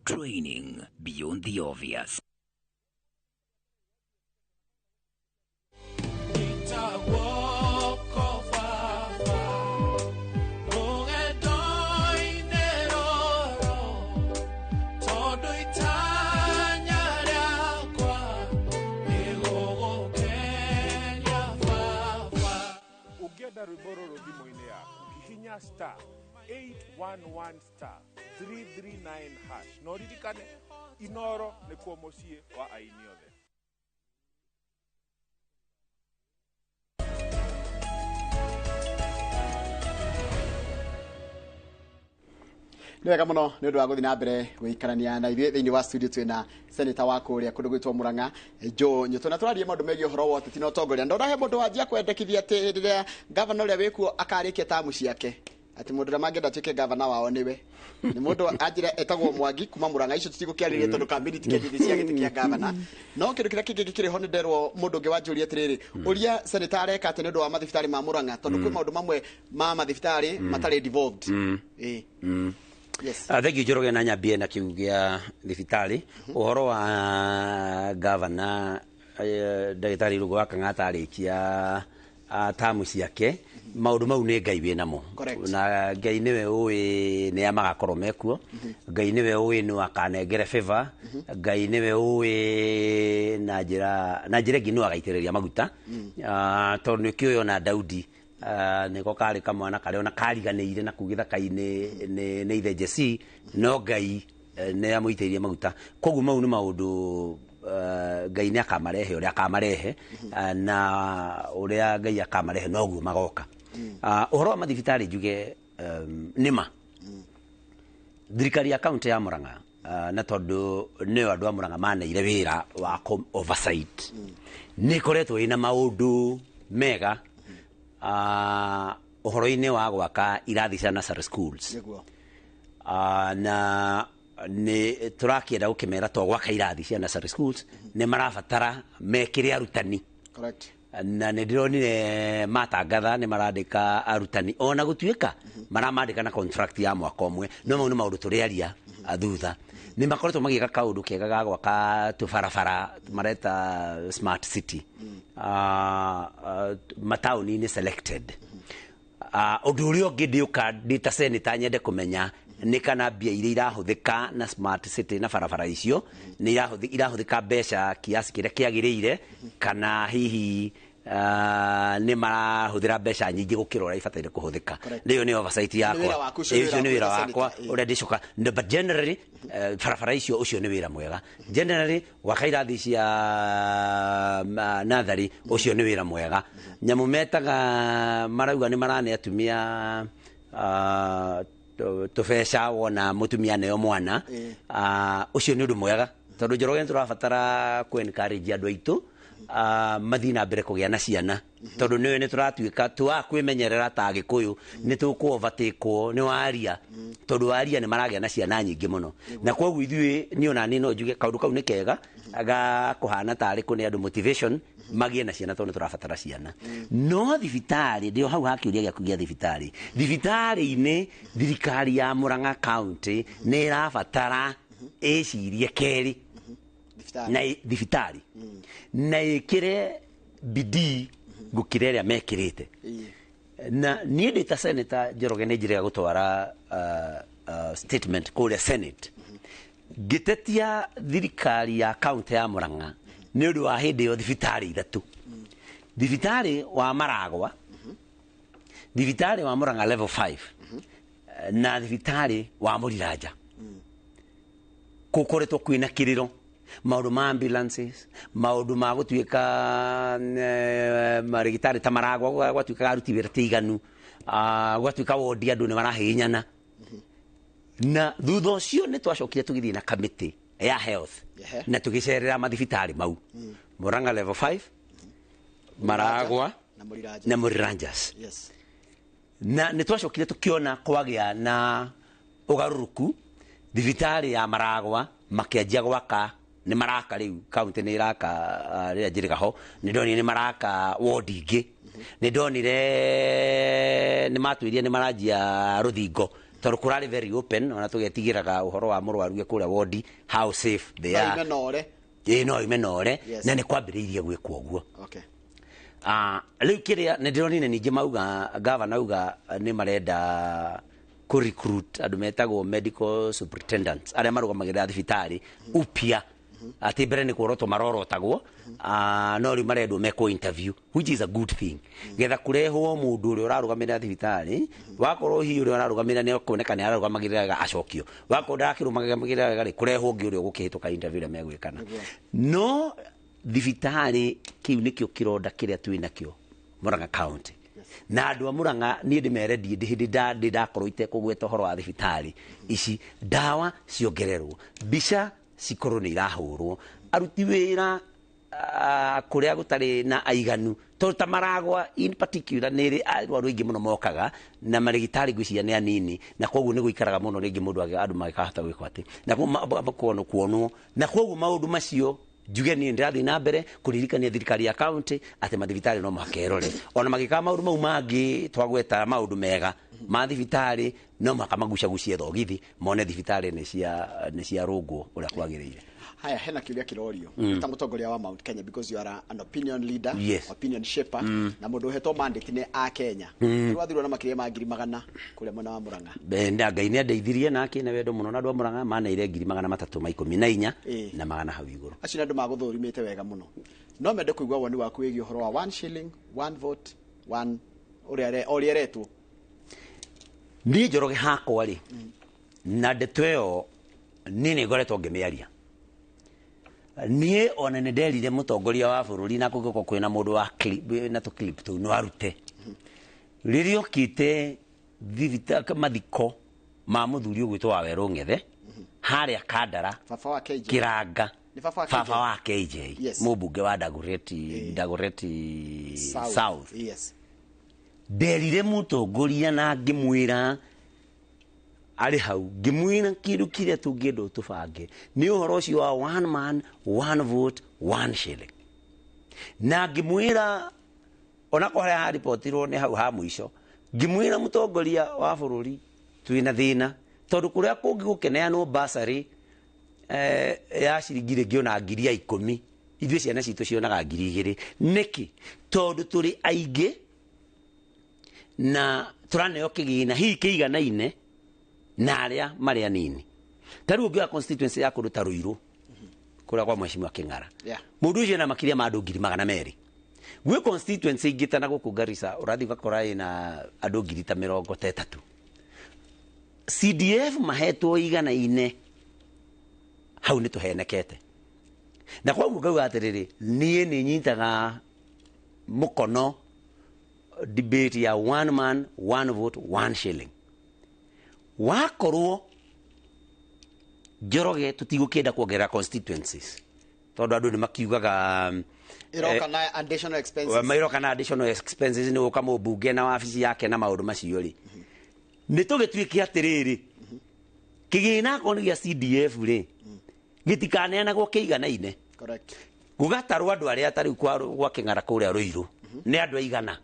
Training beyond the obvious. Ũngĩenda rwĩmbo rũrũ thimũ-inĩ yaku, hihinya star 811 star 339 hash. Na ũririkane Inoro nĩkuo mũciĩ wa aini othe. Nĩ wega mũno nĩ ũndũ wa gũthiĩ na mbere gũikarania na ithuĩ thĩinĩ wa studio. Twĩna senator wa kũrĩa kũndũ gwĩtwo Murang'a Joe Nyutu, na tũraria maũndũ megiĩ ũhoro wa ũteti na ũtongoria. Ndona he mũndũ wanjia kwendekithia atĩ hĩndĩ ĩrĩa gavana ũrĩa wĩkuo akarĩkia tamu ciake, atĩ mũndũ ũrĩa mangĩenda atuĩke gavana wao nĩwe. Nĩ mũndũ anjĩra etagwo Mwangi kuma Murang'a. Icio tũtigũkĩarĩria tondũ kambĩni tikendithia cia gĩtĩ kĩa gavana. No kĩndũ kĩrĩa kĩngĩ kĩrĩ ho nĩ nderwo mũndũ ũngĩ wanjũria atĩrĩrĩ, ũria senator areka atĩ nĩ ũndũ wa mathibitarĩ ma Murang'a, tondũ kwĩ maũndũ mamwe ma mathibitarĩ matarĩ devolved. Ĩĩ. Yes. Thank you Njoroge, na nyambie na kiu gĩa thibitarĩ. Ũhoro wa gavana ndagĩtarĩ Irũngũ wa Kang'ata arĩkia tamu ciake, maũndũ mau nĩ Ngai wĩ namo. Correct. Na Ngai nĩwe ũĩ nĩa magakorwo mekuo, Ngai nĩwe ũĩ nũ akanengere favor, Ngai nĩwe ũĩ na njĩra ĩngĩ nũ agaitĩrĩria maguta. Tondũ nĩ kĩũĩ ona Daudi nĩko karĩ kamwana karĩa ona kariganĩire na kuu gĩthaka-inĩ nĩ ithe Jesse, no Ngai nĩ amũitĩrĩirie maguta. Koguo mau nĩ maũndũ Ngai nĩ akamarehe ũrĩa akamarehe, na ũrĩa Ngai akamarehe noguo magoka. Ũhoro wa mathibitarĩ njuge nĩma thirikari ya kaunti ya Murang'a, na tondũ nĩyo andũ a Murang'a maneire wĩra wa oversight, nĩ ĩkoretwo ĩna maũndũ mega ũhoro-inĩ wa gwaka irathi cia nursery schools. Nĩguo. Na nĩ tũrakĩenda gũkĩmera to gwaka irathi cia nursery schools nĩ marabatara mekĩre arutani. Correct. Na nĩ ndĩronire matangatha nĩ marandĩka arutani ona gũtuĩka maramandĩka na contract ya mwaka ũmwe, no mau nĩ maũndũ tũrĩaria thutha. Nĩ makoretwo magĩka kaũndũ kega ga gwaka tũbarabara mareta smart city mataũni-inĩ selected. Ũndũ ũrĩa ũngĩ ndĩũka ndĩ ta senator nyende kũmenya nĩ kana mbia iria irahũthĩka na smart city na barabara icio nĩ irahũthĩka mbeca kiasi kĩrĩa kĩagĩrĩire, kana hihi nĩ marahũthĩra mbeca nyingĩ gũkĩra ũrĩa ibataire kũhũthĩka. Rĩo nĩ oversight yakwa, ũcio nĩ wĩra wakwa ũrĩa ndĩcoka. But generally barabara icio, ũcio nĩ wĩra mwega. Generally gwaka irathi cia nathari, ũcio nĩ wĩra mwega. Nyamũ metaga marauga nĩ marane atumia tũbeca wona mũtumia neo mwana, ũcio nĩ ũndũ mwega, tondũ Njoroge nĩ tũrabatara kũ encourage andũ aitũ mathiĩ na mbere kũgĩa na ciana, tondũ nĩwe nĩ tũratuĩka twaga kwĩmenyerera ta Agĩkũyũ nĩ tũkũ overtake nĩ waria, tondũ waria nĩ maragĩa na ciana nyingĩ mũno. Na koguo ithuĩ niĩ ona niĩ no njuge kaũndũ kau nĩ kega ga kũhana tarĩ kũne andũ motivation magĩe na ciana, tondũ nĩ tũrabatara ciana. No thibitarĩ, ndĩo hau ha kĩũria gĩaku gĩa thibitarĩ, thibitarĩ-inĩ thirikari ya Murang'a County nĩ ĩrabatara ĩcirie kerĩ na thibitarĩ na ĩkĩre bidii gũkĩra ĩrĩa mekĩrĩte. Na niĩ ndĩ ta senator Njoroge nĩ njĩrĩga gũtwara statement kũrĩa Senate ngĩtetia thirikari ya county ya Murang'a nĩ ũndũ wa hĩndĩ ĩyo thibitarĩ ithatũ, thibitarĩ wa Maragwa, thibitarĩ wa Murang'a level 5 na thibitarĩ wa Mũriranja. Gũkoretwo kwĩna kĩrĩro maũndũ ma ambulances, maũndũ ma gũtuĩka marĩgĩtarĩ ta Maragwa gwatuĩkaga aruti wĩra ti aiganu, gwatuĩka wondi andũ nĩ marahihinyana. Na thutha ũcio nĩ twacokire tũgĩthiĩ na kamĩtĩ ya health na tũgĩcerera mathibitarĩ mau, Murang'a level 5, Maragwa na Mũriranjas. Na nĩ twacokire tũkĩona kwagĩa na ũgarũrũku. Thibitarĩ ya Maragwa makĩanjia gwaka, nĩ maraka rĩu, county nĩ ĩraka, rĩrĩa njĩrĩga ho nĩ ndonire nĩ maraka ward ingĩ, nĩ ndonire nĩ matwĩrire nĩ maranjia rũthingo, tondũ kũrarĩ very open, ona tũgetigĩraga ũhoro wa mũrwaru e kũrĩa ward, how safe they are. Ĩĩ no ime nore. Na nĩ kwambĩrĩirie gwĩkwo ũguo. Rĩu kĩrĩa nĩ ndĩronire ningĩ mauga, gavana auga nĩ marenda kũ recruit andũ metagwo medical superintendents arĩa marũgamagĩrĩra thibitarĩ upya, atĩ mbere nĩ kuorotwo marorotagwo, no rĩu marendwo mekwo interview, which is a good thing, getha kũrehwo mũndũ ũrĩa ũrarũgamĩrĩra thibitarĩ. Wakorwo hihi ũrĩa ũrarũgamĩrĩra nĩ kuoneka nĩ ararũgamagĩrĩra wega, acokio. Wakorwo ndarakĩrũgamagĩrĩra wega rĩ, kũrehwo ũngĩ ũrĩa ũgũkĩhĩtũka interview ĩrĩa megwĩkana. No thibitarĩ kĩu nĩkĩo kĩronda kĩrĩa twĩ nakĩo Murang'a County. Na andũ a Murang'a niĩ ndĩmere ndiĩ hĩndĩ ndĩ ndakorwo itekũgweta ũhoro wa thibitarĩ ici, ndawa ciongererwo, mbica cikorwo nĩ irahũrwo, aruti wĩra kũrĩa gũtarĩ na aiganu, tondũ ta Maragwa in particular nĩ ĩrĩ arwaru aingĩ mũno mokaga na marĩgĩtarĩ ngwĩciria nĩ anini, na koguo nĩ gũikaraga mũno rĩngĩ mũndũ andũ magĩkahota gwĩkwo atĩ na kuonwo. Na koguo maũndũ macio njuge niĩ ndĩrathiĩ na mbere kũririkania thirikari ya county atĩ mathibitarĩ no mũhaka ĩrore, ona magĩkaga maũndũ mau mangĩ twagweta maũndũ mega ma thibitarĩ, no mũhaka magucagucie thogithi mone thibitarĩ nĩ cia rũngwo ũrĩa kwagĩrĩire. Haya, hena kĩũria kĩrorio ta mũtongoria wa Mount Kenya, because you are an opinion leader, opinion shaper, na mũndũ ũhetwo mandate nĩ a Kenya. Rwathirwo na makĩria ma 100,000 kũrĩa mwena wa Murang'a. Nda Ngai nĩ andeithirie nake na wendo mũno, na andũ a Murang'a maneire 314,000 na magana hau igũrũ. Acio nĩ andũ magũthũrimĩte wega mũno. No mende kũigua woni waku wĩgiĩ ũhoro wa 1 shilling, 1 vote, 1 ũrĩa eretwo. Niĩ Njoroge hakwa rĩ, na ndeto ĩyo niĩ nĩ ngoretwo ngĩmĩaria. Niĩ ona nĩ nderire mũtongoria wa bũrũri, na kũngĩkorwo kwĩna mũndũ wa clip, na tũ clip tũu no arute. Rĩrĩa okĩte mathiko ma mũthuri ũgwĩtwo wa Werũ Ng'ethe harĩa Kandara, baba wa KJ, Kĩranga, Nĩ baba wa KJ. Baba wa KJ, mũmbunge wa Dagoretti South. Nderire mũtongoria na ngĩmwĩra arĩ hau, ngĩmwĩra kĩndũ kĩrĩa tũngĩenda tũbange nĩ ũhoro ũcio wa 1 man 1 vote 1 shilling. Na ngĩmwĩra ona ko harĩa haripotirwo nĩ hau ha mũico, ngĩmwĩra mũtongoria wa bũrũri twĩna thĩna, tondũ kũrĩa kũngĩ gũkĩneanwo basarĩ ya ciringi rĩngĩ ona 10,000, ithuĩ ciana citũ cionaga 2,000. Nĩkĩ? Tondũ tũrĩ aingĩ Na tũraneo kĩgĩna hihi kĩiganaine na arĩa marĩ anini. Ta rĩu ũngĩoya constituency ya kũndũ ta Ruiru, kũrĩa kwa mheshimiwa Kĩng'ara, mũndũ ũcio ena makĩria ma andũ 200,000. Gwĩ constituency ingĩ ta na gũkũ Garissa, ũrathiĩ ũgakora ĩna andũ ngiri ta 30. CDF mahetwo iganaine, hau nĩ tũhenekete. Na koguo ngauga atĩrĩrĩ, niĩ nĩ nyitaga mũkono debate ya one man, one vote, one shilling. Wakorwo Njoroge tũtigũkĩenda kuongerera constituencies, tondũ andũ nĩ makiugaga Iroka na additional expenses. Mairoka na additional expenses, nĩ gũka mũmbunge na wabici yake na maũndũ macio rĩ, nĩ tũgĩtuĩke atĩrĩrĩ, kĩgĩna akorwo nĩ gĩa CDF rĩ, gĩtikaneanagwo kĩiganaine. Gũgatarwo andũ arĩa ta rĩu gwa Kĩng'ara kũrĩa Ruiru nĩ andũ aigana,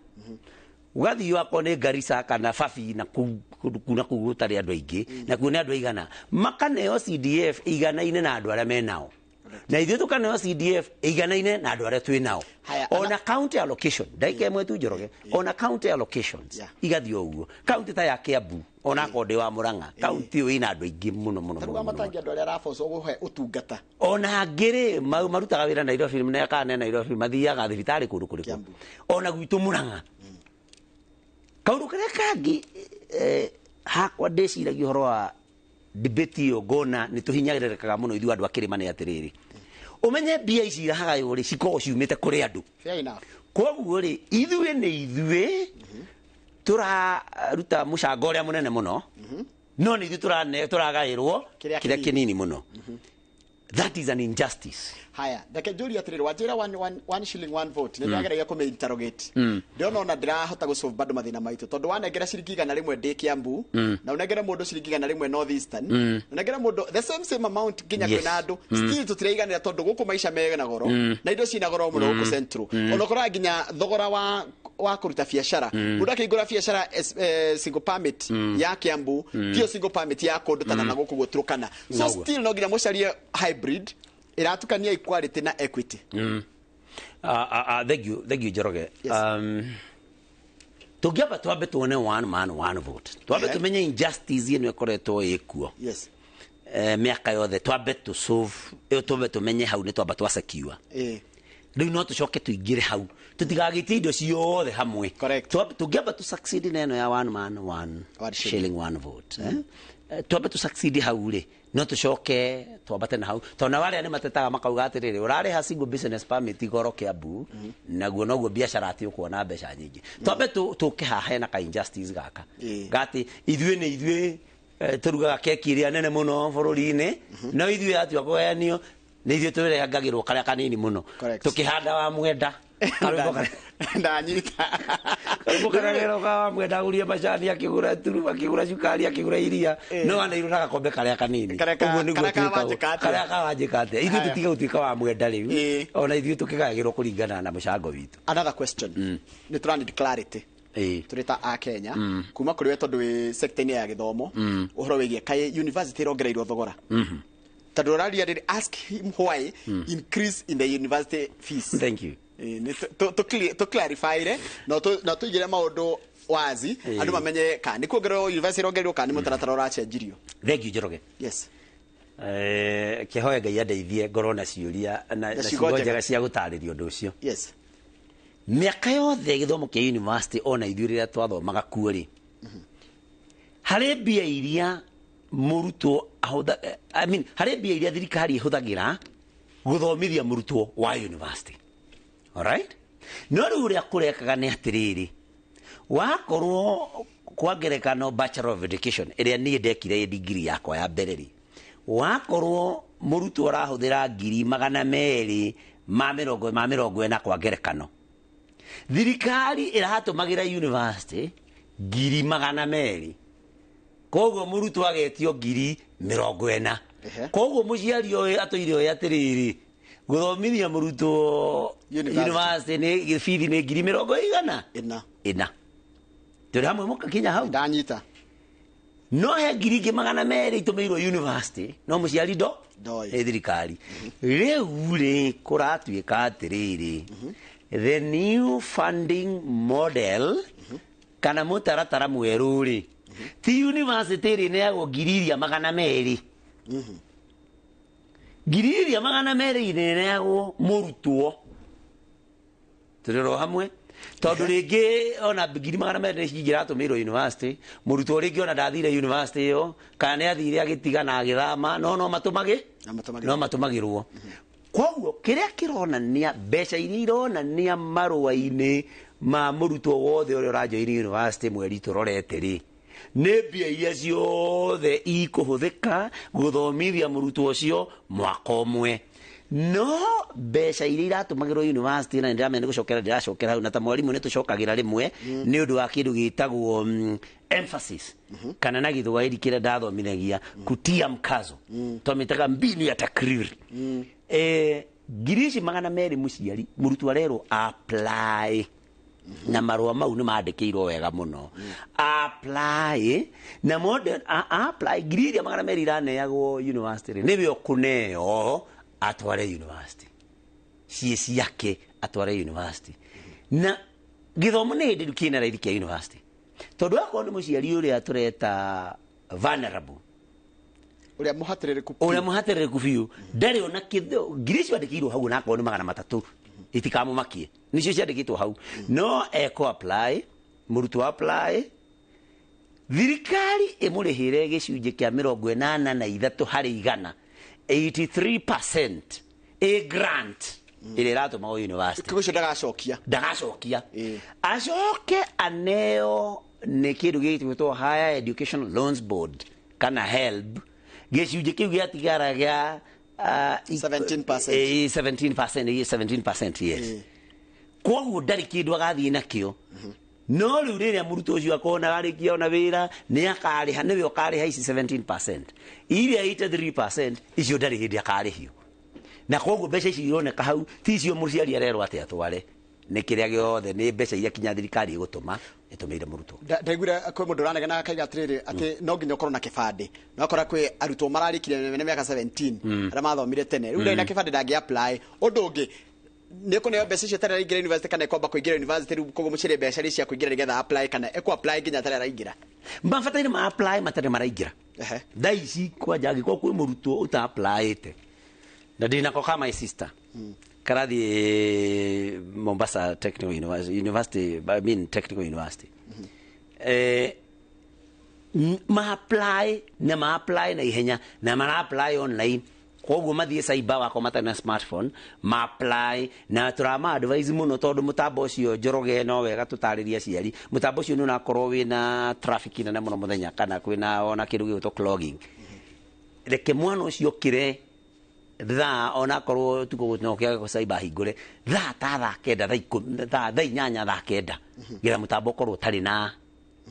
ũgathiĩ akorwo nĩ Garissa kana Fafi na kũu kũndũ na kũu gũtarĩ andũ aingĩ, na kuo nĩ andũ aigana, makaneo CDF iganaine na andũ arĩa menao, na ithuĩ tũkaneo CDF iganaine na andũ arĩa twĩ nao. Haya, ona county allocation, ndagĩka ĩmwe tu Njoroge, ona county allocations igathiĩ o ũguo. County ta ya Kiambu, ona akorwo ndĩ wa Murang'a, county ĩyo ĩna andũ aingĩ mũno mũno Ta rĩu mũno mũno. amatangi andũ arĩa arabocwo gũhe ũtungata. Ona angĩ rĩ, marutaga wĩra Nairobi na kana Nairobi, mathiaga thibitarĩ kũndũ kũrĩkũ. Kiambu. Ona gwitũ Murang'a, kaũndũ karĩa kangĩ hakwa ndĩciragia ũhoro wa debate ĩyo, ngona nĩ tũhinyagĩrĩrĩkaga mũno ithuĩ andũ a kĩrĩma, nĩ atĩrĩrĩ, ũmenye mbia ici irahagaywo rĩ, cikoragwo ciumĩte kũrĩ andũ. Fair enough. Koguo rĩ, ithuĩ nĩ ithuĩ tũraruta mũcango ũrĩa mũnene mũno, no nĩ ithuĩ tũragaĩrwo kĩrĩa kĩrĩa kĩnini. Kĩnini mũno. That is an injustice. Haya, reke njũrie atĩrĩrĩ, wanjĩra one shilling, one vote, nĩ ndageragia kũmĩ interrogate, ndĩrona ona ndĩrahota gũ solve bado mathĩna maitũ, tondũ wanengera ciringi 100 ndĩ Kiambu, na ũnengere mũndũ ciringi 100 North Eastern, ũnengere mũndũ the same amount nginya kwĩna andũ, still tũtiraiganĩra, tondũ gũkũ maica mena goro na indo ciĩna goro mũno gũkũ Central. Ona ũkoraga nginya thogora wa kũruta biacara, mũndũ akĩhingũra biacara single permit ya Kiambu tiyo single permit ya kũndũ ta na gũkũ Turkana, so Noguo. still no nginya mũcarie hybrid ĩratukania equality na equity. Thank you, thank you Njoroge. Yes. Tũngĩamba twambe tuone one man, one vote, twambe tũmenye injustice ĩno ĩkoretwo ĩkuo mĩaka yothe, twambe tũ solve ĩyo, twambe tũmenye hau nĩ twamba twa secure. Rĩu no tũcoke tũingĩre hau, tũtigagĩtie indo ciothe hamwe. Correct. Tũngĩamba tũ succeed na ĩno ya one man, one One shilling. shilling, one vote, eh? Twambe tũ succeed hau rĩ, no tũcoke twambate na hau, tondũ nao arĩa nĩ matetaga makauga atĩrĩrĩ, ũrarĩha single business permit goro Kiambu, naguo noguo biacara atĩ ũkuona mbeca nyingĩ. Twambe tũke haha hena ka injustice gaka gati ithuĩ nĩ ithuĩ tũrugaga keki ĩrĩa nene mũno bũrũri-inĩ, no ithuĩ yatua kũgayanio nĩ ithuĩ tũrehangagĩrwo karĩa kanini mũno. Correct. Tũkĩhanda wa mwenda karwĩmbo karĩa Ndanyita. karwĩmbo karĩa geroka, wa mwenda agurie macani, akĩgũra turu, akĩgũra cukari, akĩgũra iria, no aneirwo na gakombe karĩa kanini. Karĩa Ũguo nĩguo karĩa twĩkagwo. kawanjĩka atĩa? Karĩa kawanjĩka atĩa, ithuĩ Haya. tũtige gũtuĩka wa mwenda rĩu, ona ithuĩ tũkĩgayagĩrwo kũringana na mũcango witũ. Another question, nĩ tũra need clarity tũrĩ ta a Kenya kuma kũrĩ we, tondũ wĩ sector-inĩ ya gĩthomo, ũhoro wĩgiĩ kaĩ university ĩrongereirwo thogora, tondũ ũraria rĩrĩ, ask him why increase in the university fees. Thank you. Nĩ tũ clarify re na tũigĩre maũndũ wazi, andũ mamenye kana nĩ kuongererwo university ĩrongereirwo kana nĩ mũtaratara ũracenjirio. Thank you, Njoroge. Yes. Kĩhoe Ngai andeithie ngorwo na ciũria na na na ciugo ciugo njega. njega cia gũtarĩria ũndũ ũcio. Yes. Mĩaka yothe gĩthomo kĩa university, ona ithuĩ rĩrĩa twathomaga kuo rĩ, harĩ mbia iria mũrutwo I mean, harĩ mbia iria thirikari ĩhũthagĩra gũthomithia mũrutwo wa university. Alright? No rĩu ũrĩa kũrekaga nĩ atĩrĩrĩ, wakorwo kwa ngerekano Bachelor of Education ĩrĩa niĩ ndekire ĩ degree yakwa ya mbere rĩ, wakorwo mũrutwo arahũthĩra 240,000 kwa ngerekano, thirikari ĩratũmagĩra university 200,000, koguo mũrutwo agetio 40,000. Koguo mũciari ũyũ atũire ũyũ atĩrĩrĩ, gũthomithia mũrutwo University. University nĩ bithi nĩ ngiri mĩrongo igana ĩna. Ĩna. Tũrĩ hamwe mũkakinya hau? Ndanyita. No he 200,000 itũmĩirwo university, no mũciari ndo Ndoĩ. Nĩ thirikari. Rĩu rĩ, kũratuĩka atĩrĩrĩ, the new funding model Kana mũtaratara mwerũ rĩ, ti university ĩrĩ ĩneagwo 200,000. 200,000 ineagwo mũrutwo. Tũrĩ oro hamwe. Tondũ rĩngĩ ona 200,000 cingĩratũmĩirwo university, mũrutwo rĩngĩ ona ndathire university ĩyo, kana nĩ athire agĩtiga na agĩthama, no no matũmagĩ no matũmagĩrwo. Koguo kĩrĩa kĩronania mbeca iria ironania marũa-inĩ ma mũrutwo wothe ũrĩa ũrajoini university mweri tũrorete rĩ, nĩ mbia iria ciothe ikũhũthĩka gũthomithia mũrutwo ũcio mwaka ũmwe. No mbeca iria iratũmagĩrwo university, na nĩndĩramenya nĩ gũcokera ndĩracokera hau, na ta mwarimũ nĩ tũcokagĩra rĩmwe nĩ ũndũ wa kĩndũ gĩtagwo emphasis, kana na Gĩthwaĩri kĩrĩa ndathomithagia kutia mkazo, twamĩtaga mbinu ya takriri. 200,000 mũciari mũrutwo arerwo apply, na marũa mau nĩ mandĩkĩirwo wega mũno. Apply na monde apply 200,000 iraneagwo university rĩ, nĩwe ũkũneo atware university, ciĩ ciake atware university. Na gĩthomo nĩ hĩndĩ kĩna raithi kĩa university, tondũ akorwo nĩ mũciari ũrĩa tũreta vulnerable, ũrĩa mũhatĩrĩrĩku, ũrĩa mũhatĩrĩrĩku biũ, ndarĩ ona kĩtho. Ngiri icio andĩkĩirwo hau na akorwo nĩ 300 itikamũmakie, nĩcio ciandĩkĩtwo hau. No eko apply, mũrutwo apply, thirikari ĩmũrĩhĩre gĩcunjĩ kĩa 83 harĩ igana, 83% a grant ĩrĩa ĩratũmagwo university. Ũcio ndagacokia, ndagacokia, acoke aneo nĩ kĩndũ gĩgwĩtwo Higher Education Loans Board kana HELB, gĩcunjĩ kĩu gĩatigara gĩa 17%. 17%, 17%, yes. Koguo ndarĩ kĩndũ agathiĩ nakĩo. No rĩu rĩrĩa mũrutwo ũcio akona arĩkia ona wĩra, nĩ akarĩha, nĩwe ũkarĩha ici 17%, iria 83% icio ndarĩ hĩndĩ akarĩhio. Na koguo mbeca ici ironeka hau ti icio mũciari arerwo atĩ atware, nĩ kĩrĩa gĩothe nĩ mbeca iria kinya thirikari ĩgũtũma ĩtũmĩire mũrutwo. Ndaiguire kwĩ mũndũ ũranegena akaiga atĩrĩrĩ, atĩ no nginya ũkorwo na kĩbandĩ. No akora kwĩ arutwo mararĩkirie mena mĩaka 17 arĩa mathomire tene, rĩu ndarĩ na kĩbandĩ ndangĩ apply. Ũndũ ũngĩ nĩ kũneo mbeca icio atarĩ araingĩra university, kana ĩkwamba kũingĩra university rĩu koguo mũciari mbeca iria cia kũingĩra nĩgetha apply, kana ĩkũ apply nginya atarĩ araingĩra. Mabataire ma apply matarĩ maraingĩra. Thaa ici kwanja angĩkorwo kwĩ mũrutwo ũta applyĩte, na ndĩnako ka my sister karathiĩ Mombasa Technical University, I mean Technical University, ma apply na ma apply na ihenya, na mara apply online. Koguo mathiĩ cyber wakwa matarĩ na smartphone, ma apply, na tũrama advise mũno tondũ mũtambo ũcio Njoroge no wega tũtarĩrie aciari, mũtambo ũcio nĩ ũrakorwo wĩna traffic nene mũno mũthenya, kana kwĩna ona kĩndũ gĩgwĩtwo clogging. Reke mwana ũcio okĩre thaa, onakorwo tukũ no kĩage cyber hingũre thaa ta thaa 9, thaa 10, thaa 8, thaa 9, getha mũtambo ũkorwo ũtarĩ na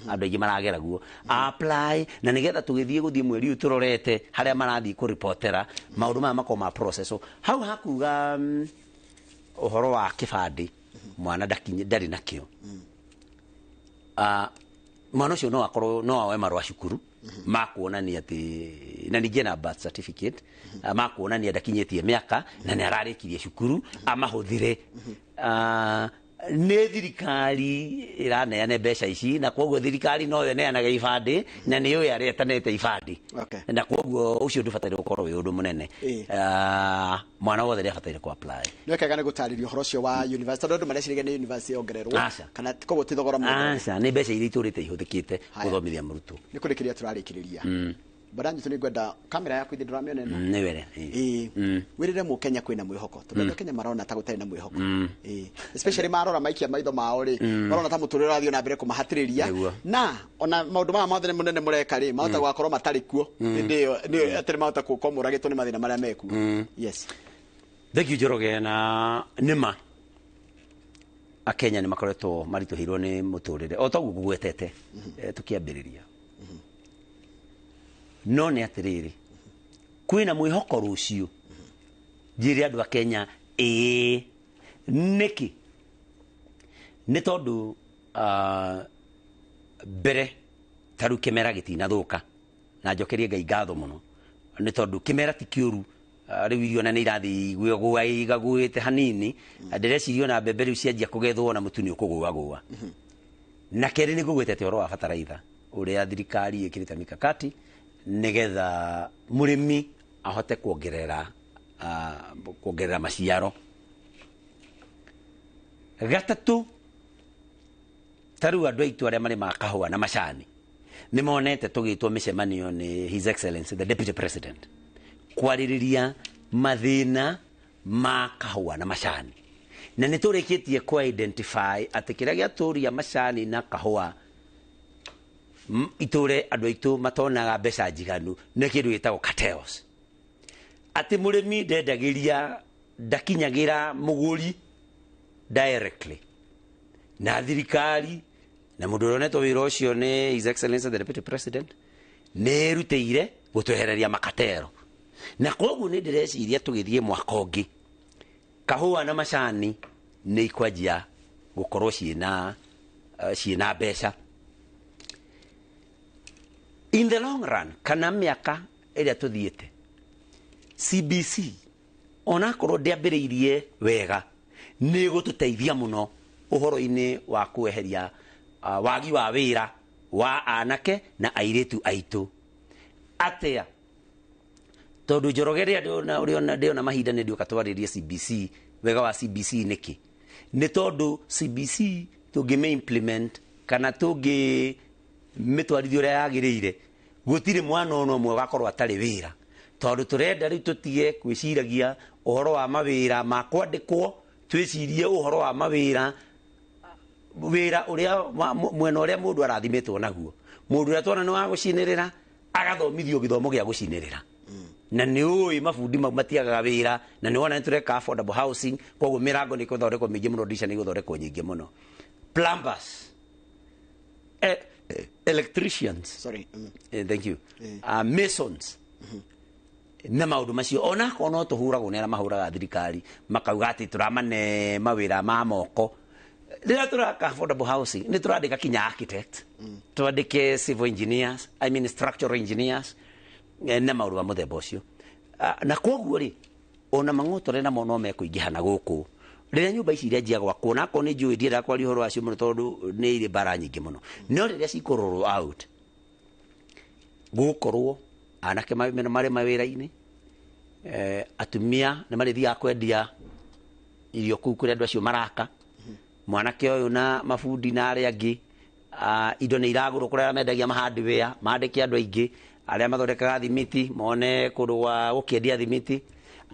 andũ aingĩ maragera guo. Apply na nĩgetha tũgĩthiĩ gũthiĩ mweri ũyũ tũrorete harĩa marathiĩ kũripotera maũndũ maya makorwo ma process. Hau hakuga ũhoro wa kĩbandĩ, mwana ndarĩ nakĩo. Mwana ũcio no akorwo no aoe marũa cukuru ma kuonania atĩ, na ningĩ na birth certificate ma kuonania ndakinyĩtie mĩaka na nĩ ararĩkirie cukuru, amahũthĩre. Nĩ thirikari ĩraneana mbeca ici, na koguo thirikari no yo ĩneanaga ibandĩ, na nĩ yũĩ arĩa ĩtanete ibandĩ, na koguo ũcio ndũbataire gũkorwo wĩ ũndũ mũnene. Mwana wothe nĩabataire kũ apply. Nĩ wega nĩ gũtarĩria ũhoro ũcio wa university, tondũ andũ mareciragia nĩ university yongererwo, kana koguo ti thogora mũnene. Aca, nĩ mbeca iria itũrĩte ihũthĩkĩte gũthomithia mũrutwo. Nĩ kũrĩkĩrĩria tũrarĩkĩrĩria. Baranyu tũ nĩngwenda kamera yaku ithĩ ndũramĩona ĩno? Nĩ were. Wĩrĩre mũkenya kwĩna mwĩhoko, tondũ andũ a Kenya marona ta gũtarĩ na mwĩhoko. Especially marora maikia maitho mao rĩ, marona ta mũtũrĩre ũrathiĩ na mbere kũmahatĩrĩria, na ona maũndũ maya mothe mũnene mũreka rĩ, mahota gũgakorwo matarĩ kuo hĩndĩ ĩyo, nĩ atĩ mahota gũkorwo mũragĩtwo nĩ mathĩna marĩa mekuo. Yes. Thank you Njoroge. Na nĩma akenya nĩ makoretwo maritũhĩirwo nĩ mũtũrĩre o toguo ngũgwetete tũkĩambĩrĩria. No nĩ atĩrĩrĩ, kwĩna mwĩhoko rũciũ, njĩre andũ a Kenya ĩĩ. Nĩkĩ? Nĩ tondũ mbere ta rĩu kĩmera gĩtinathũka, na njokerie Ngai ngatho mũno nĩ tondũ kĩmera ti kĩũru. Rĩu irio na nĩ irathiĩ igagũĩte hanini, ndĩreciria ona mbembe rĩu cianjia kũgethwo na mũtu nĩ ũkũgũagũa. Na kerĩ nĩ ngũgwetete ũhoro wa bataraitha ũrĩa thirikari ĩkĩrĩte mikakati nĩgetha mũrĩmi ahote kuongerera kuongerera maciaro. Gatatũ, ta rĩu andũ aitũ arĩa marĩmaga kahũa na macani nĩ monete tũgĩtwo mĩcemanio nĩ His Excellency the Deputy President kwarĩrĩria mathĩna ma kahũa na macani, na nĩ tũrĩkĩtie ku identify atĩ kĩrĩa gĩatũria macani na kahũa itũre andũ aitũ matonaga mbeca njiganu nĩ kĩndũ gĩtagwo cartels, atĩ mũrĩmi ndendagĩria ndakinyagĩra mũgũri directly, na thirikari na mũndũ ũrĩa ũnetwo wĩra ũcio nĩ His Excellency the Deputy President nĩ erutĩire gũtwehereria makatero, na koguo nĩ ndĩreciria tũgĩthiĩ mwaka ũngĩ kahũa na macani nĩ ikwanjia gũkorwo ciĩna mbeca. In the long run, kana mĩaka ĩrĩa tũthiĩte, CBC onakorwo ndĩambĩrĩirie wega nĩ gũtũteithia mũno ũhoro-inĩ wa kweheria wagi wa wĩra wa anake na airĩtu aitũ. Atĩa? Tondũ Njoroge rĩrĩa ndĩona mahinda nĩ ndĩũka twarĩrie CBC, wega wa CBC nĩkĩ? Nĩ tondũ CBC tũngĩmĩ implement kana tũngĩ mĩtwarithia ũrĩa yagĩrĩire, gũtirĩ mwana ona ũmwe ũgakorwo atarĩ wĩra, tondũ tũrenda rĩu tũtige kwĩciragia ũhoro wa mawĩra ma kwandĩkwo, twĩcirie ũhoro wa mawĩra wĩra ũrĩa mwena ũrĩa mũndũ arathimĩtwo naguo. Mũndũ ũrĩa tuona nĩ wa gũcinĩrĩra agathomithio gĩthomo gĩa gũcinĩrĩra, na nĩ ũĩ mabundi mau matiagaga wĩra, na nĩ wona nĩ tũreka affordable housing, koguo mĩrango nĩ ĩgũthondekwo mĩingĩ mũno, ndica nĩ ĩgũthondekwo nyingĩ mũno, plumbers, electricians, sorry, thank you, masons, na maũndũ macio. Onakorwo no tũhũragwo nĩ arĩa mahũraga thirikari makauga atĩ tũramane mawĩra ma moko, rĩrĩa tũraka affordable housing nĩ tũrandĩka kinya architect, twandĩke civil engineers, I mean structural engineers, na maũndũ ma mũthemba ũcio. Na koguo rĩ, ona mang'otore namo no mekũingĩha na gũkũ rĩrĩa nyũmba ici irenjia gwakwo, nakorwo nĩ njũĩ ndiendaga kwaria ũhoro wacio mũno tondũ nĩ irĩ mbara nyingĩ mũno, no rĩrĩa cikũ out gũgũkorwo anake marĩ mawĩra-inĩ, atumia nĩ marĩthiaga kwendia irio kũu kũrĩa andũ acio maraka, mwanake ũyũ na mabundi na arĩa angĩ, indo nĩ iragũrwo kũrĩa arĩa mendagia mahardware, mandĩke andũ aingĩ arĩa mathondekaga thimiti mone kũndũ gwa gũkĩendia thimiti,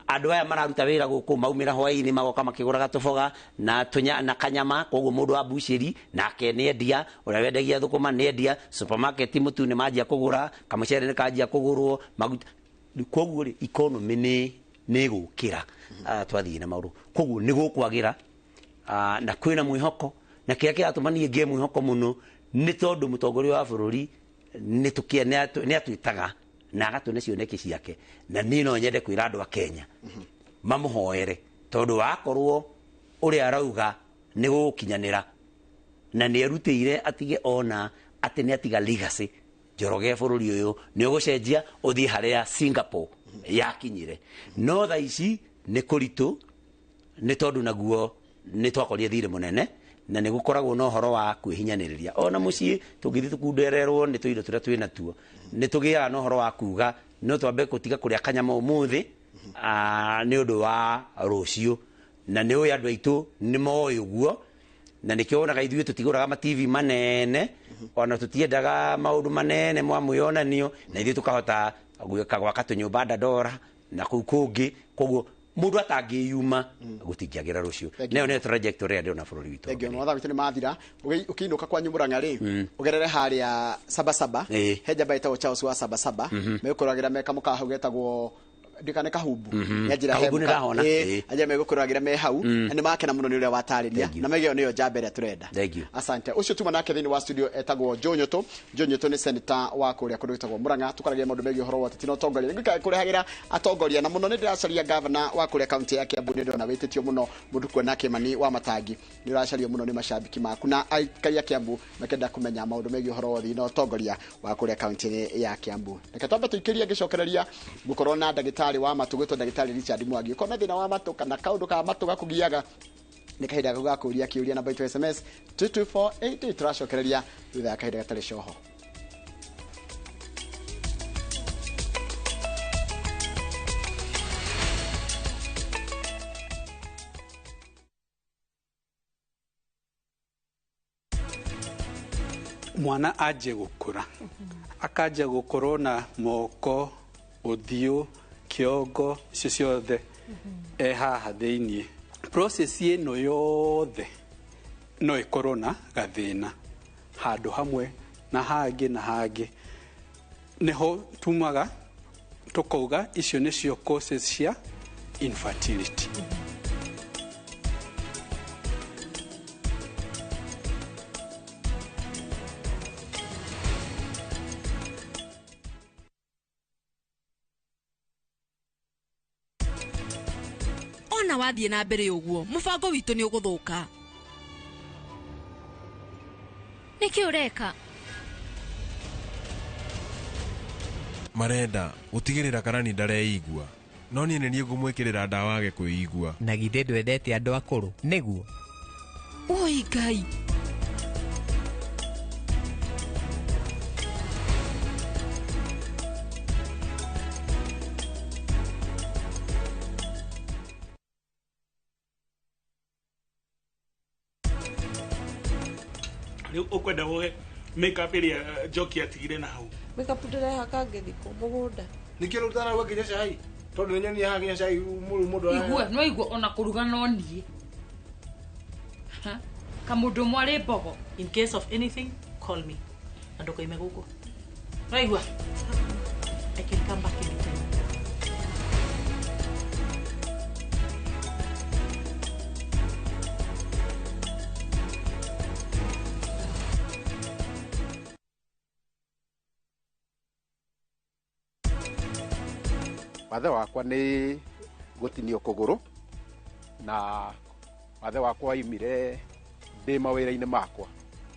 andũ aya mararuta wĩra gũkũ maumĩra hwaĩ-inĩ magoka makĩgũraga tũboga na tũnya na kanyama, koguo mũndũ wa bucĩri nake nĩendia, ũrĩa wendagia thũkũma nĩendia, supermarket mũtu nĩ manjia kũgũra, kamũcere nĩ kanjia kũgũrwo, maguta. Koguo rĩ, economy nĩ ĩgũkĩra twathiĩ na maũndũ, koguo nĩ gũkwagĩra na kwĩna mwĩhoko, na kĩrĩa kĩratũma niĩ ngĩe mwĩhoko mũno nĩ tondũ mũtongoria wa bũrũri nĩ atwĩtaga na agatũne cioneki ciake, na niĩ no nyende kwĩra andũ a Kenya mamũhoere, tondũ wakorwo ũrĩa arauga nĩ gũgũkinyanĩra, na nĩ erutĩire atige ona atĩ nĩ atiga legacy Njoroge bũrũri ũyũ nĩ ũgũcenjia ũthiĩ harĩa Singapore yakinyire. No thaa ici nĩ kũritũ, nĩ tondũ naguo nĩ twakorire thirĩ mũnene, na nĩ gũkoragwo na ũhoro wa kwĩhinyanĩrĩria. Ona mũciĩ tũngĩthiĩ tũkundererwo nĩ tũindo tũrĩa twĩ natuo, nĩ tũgĩaga na ũhoro wa kuga no twambe gũtiga kũrĩa kanyama ũmũthĩ nĩ ũndũ wa rũciũ, na nĩ ũĩ andũ aitũ nĩ moĩ ũguo, na nĩkĩo wonaga ithuĩ tũtigũraga ma TV manene, ona tũtiendaga maũndũ manene ma mwĩyonanio, na ithuĩ tũkahota gwĩka gwaka tũnyũmba Dandora na kũu kũngĩ, koguo mũndũ atangĩyuma gũtingĩagĩra rũciũ. Nayo nĩyo trajectory ĩrĩa ndĩrona bũrũri witũ. Thank you. Mathaa witũ nĩ mathira. Ũkĩinũka kwanyu Mũrang'a rĩ, ũgerere harĩa Sabasaba, he njamba ĩtagwo Charles wa Sabasaba, megũkũragĩra me kamũkawa hau getagwo ndikane kahumbu, kahumbu nĩ ndahona, anjĩra megũkũragĩra me hau, na nĩ makena mũno nĩ ũrĩa watarĩria, na mege ĩyo nĩyo njamba ĩrĩa tũrenda. Asante. Ũcio tuma nake thĩinĩ wa studio etagwo Joe Nyoto. Joe Nyoto nĩ senator wa kũrĩa kũndũ gwĩtagwo Mũrang'a. Tũkaragia maũndũ megiĩ ũhoro wa ũteti na ũtongoria. Nĩngũikara kũrehagĩra atongoria, na mũno nĩ ndĩracaria governor wa kũrĩa kaunti ya Kiambu, nĩ ndĩrona wĩtĩtio mũno mũndũ kuona Kĩmani wa Matangi, nĩ ũracario mũno nĩ macambĩki maku na aikari a Kiambu makĩenda kũmenya maũndũ megiĩ ũhoro wa ũthii na ũtongoria wa kũrĩa kaunti-inĩ ya Kiambu. Reke twambe tũikĩrie ngĩcokereria gũkorwo na ndagĩtarĩ wa matũ gwĩtwo ndagĩtarĩ Richard Mwangi. Ũkorwo na thĩna wa matũ kana kaũndũ ka matũ gakũgiaga, Nĩ kahinda gaku ga kũũria kĩũria, namba itũ SMS 22488. Tũracokereria thutha ya kahinda gatarĩ coho. Mwana anjie gũkũra, akanjia gũkorwo na moko, ũthiũ, kĩongo, icio ciothe e haha thĩiniĩ. Process ĩno yothe no ĩkorwo na gathĩna handũ hamwe na hangĩ na hangĩ, nĩho tumaga tũkauga icio nĩcio causes cia infertility. Ona wathiĩ na mbere ũguo, mũbango witũ nĩ ũgũthũka. Nĩkĩ ũreka? Marenda gũtigĩrĩra karani ndareigua, no niĩ nĩ niĩ ngũmwĩkĩrĩra ndawa age kwĩigua. Na githĩ ndwendete andũ akũrũ nĩguo? Oi Ngai. Rĩu ũkwenda woe makeup ĩrĩa Njoki atigire na hau? Makeup ndĩrehaka ngĩthiĩ kũ mũgũnda. Nĩkĩo rĩu ũtanaruga nginya cai, tondũ nĩ nyonia haha nginya cai mũndũ Igua, no igua ona kũruga no niĩ. Ha? Kamũndũ ũmwe arĩ mbogo. In case of anything, call me na ndũkoime gũkũ. Waigua? I can come back anytime. Wathe wakwa nĩ gũtinio kũgũrũ, na wathe wakwa waimire ndĩ mawĩra-inĩ makwa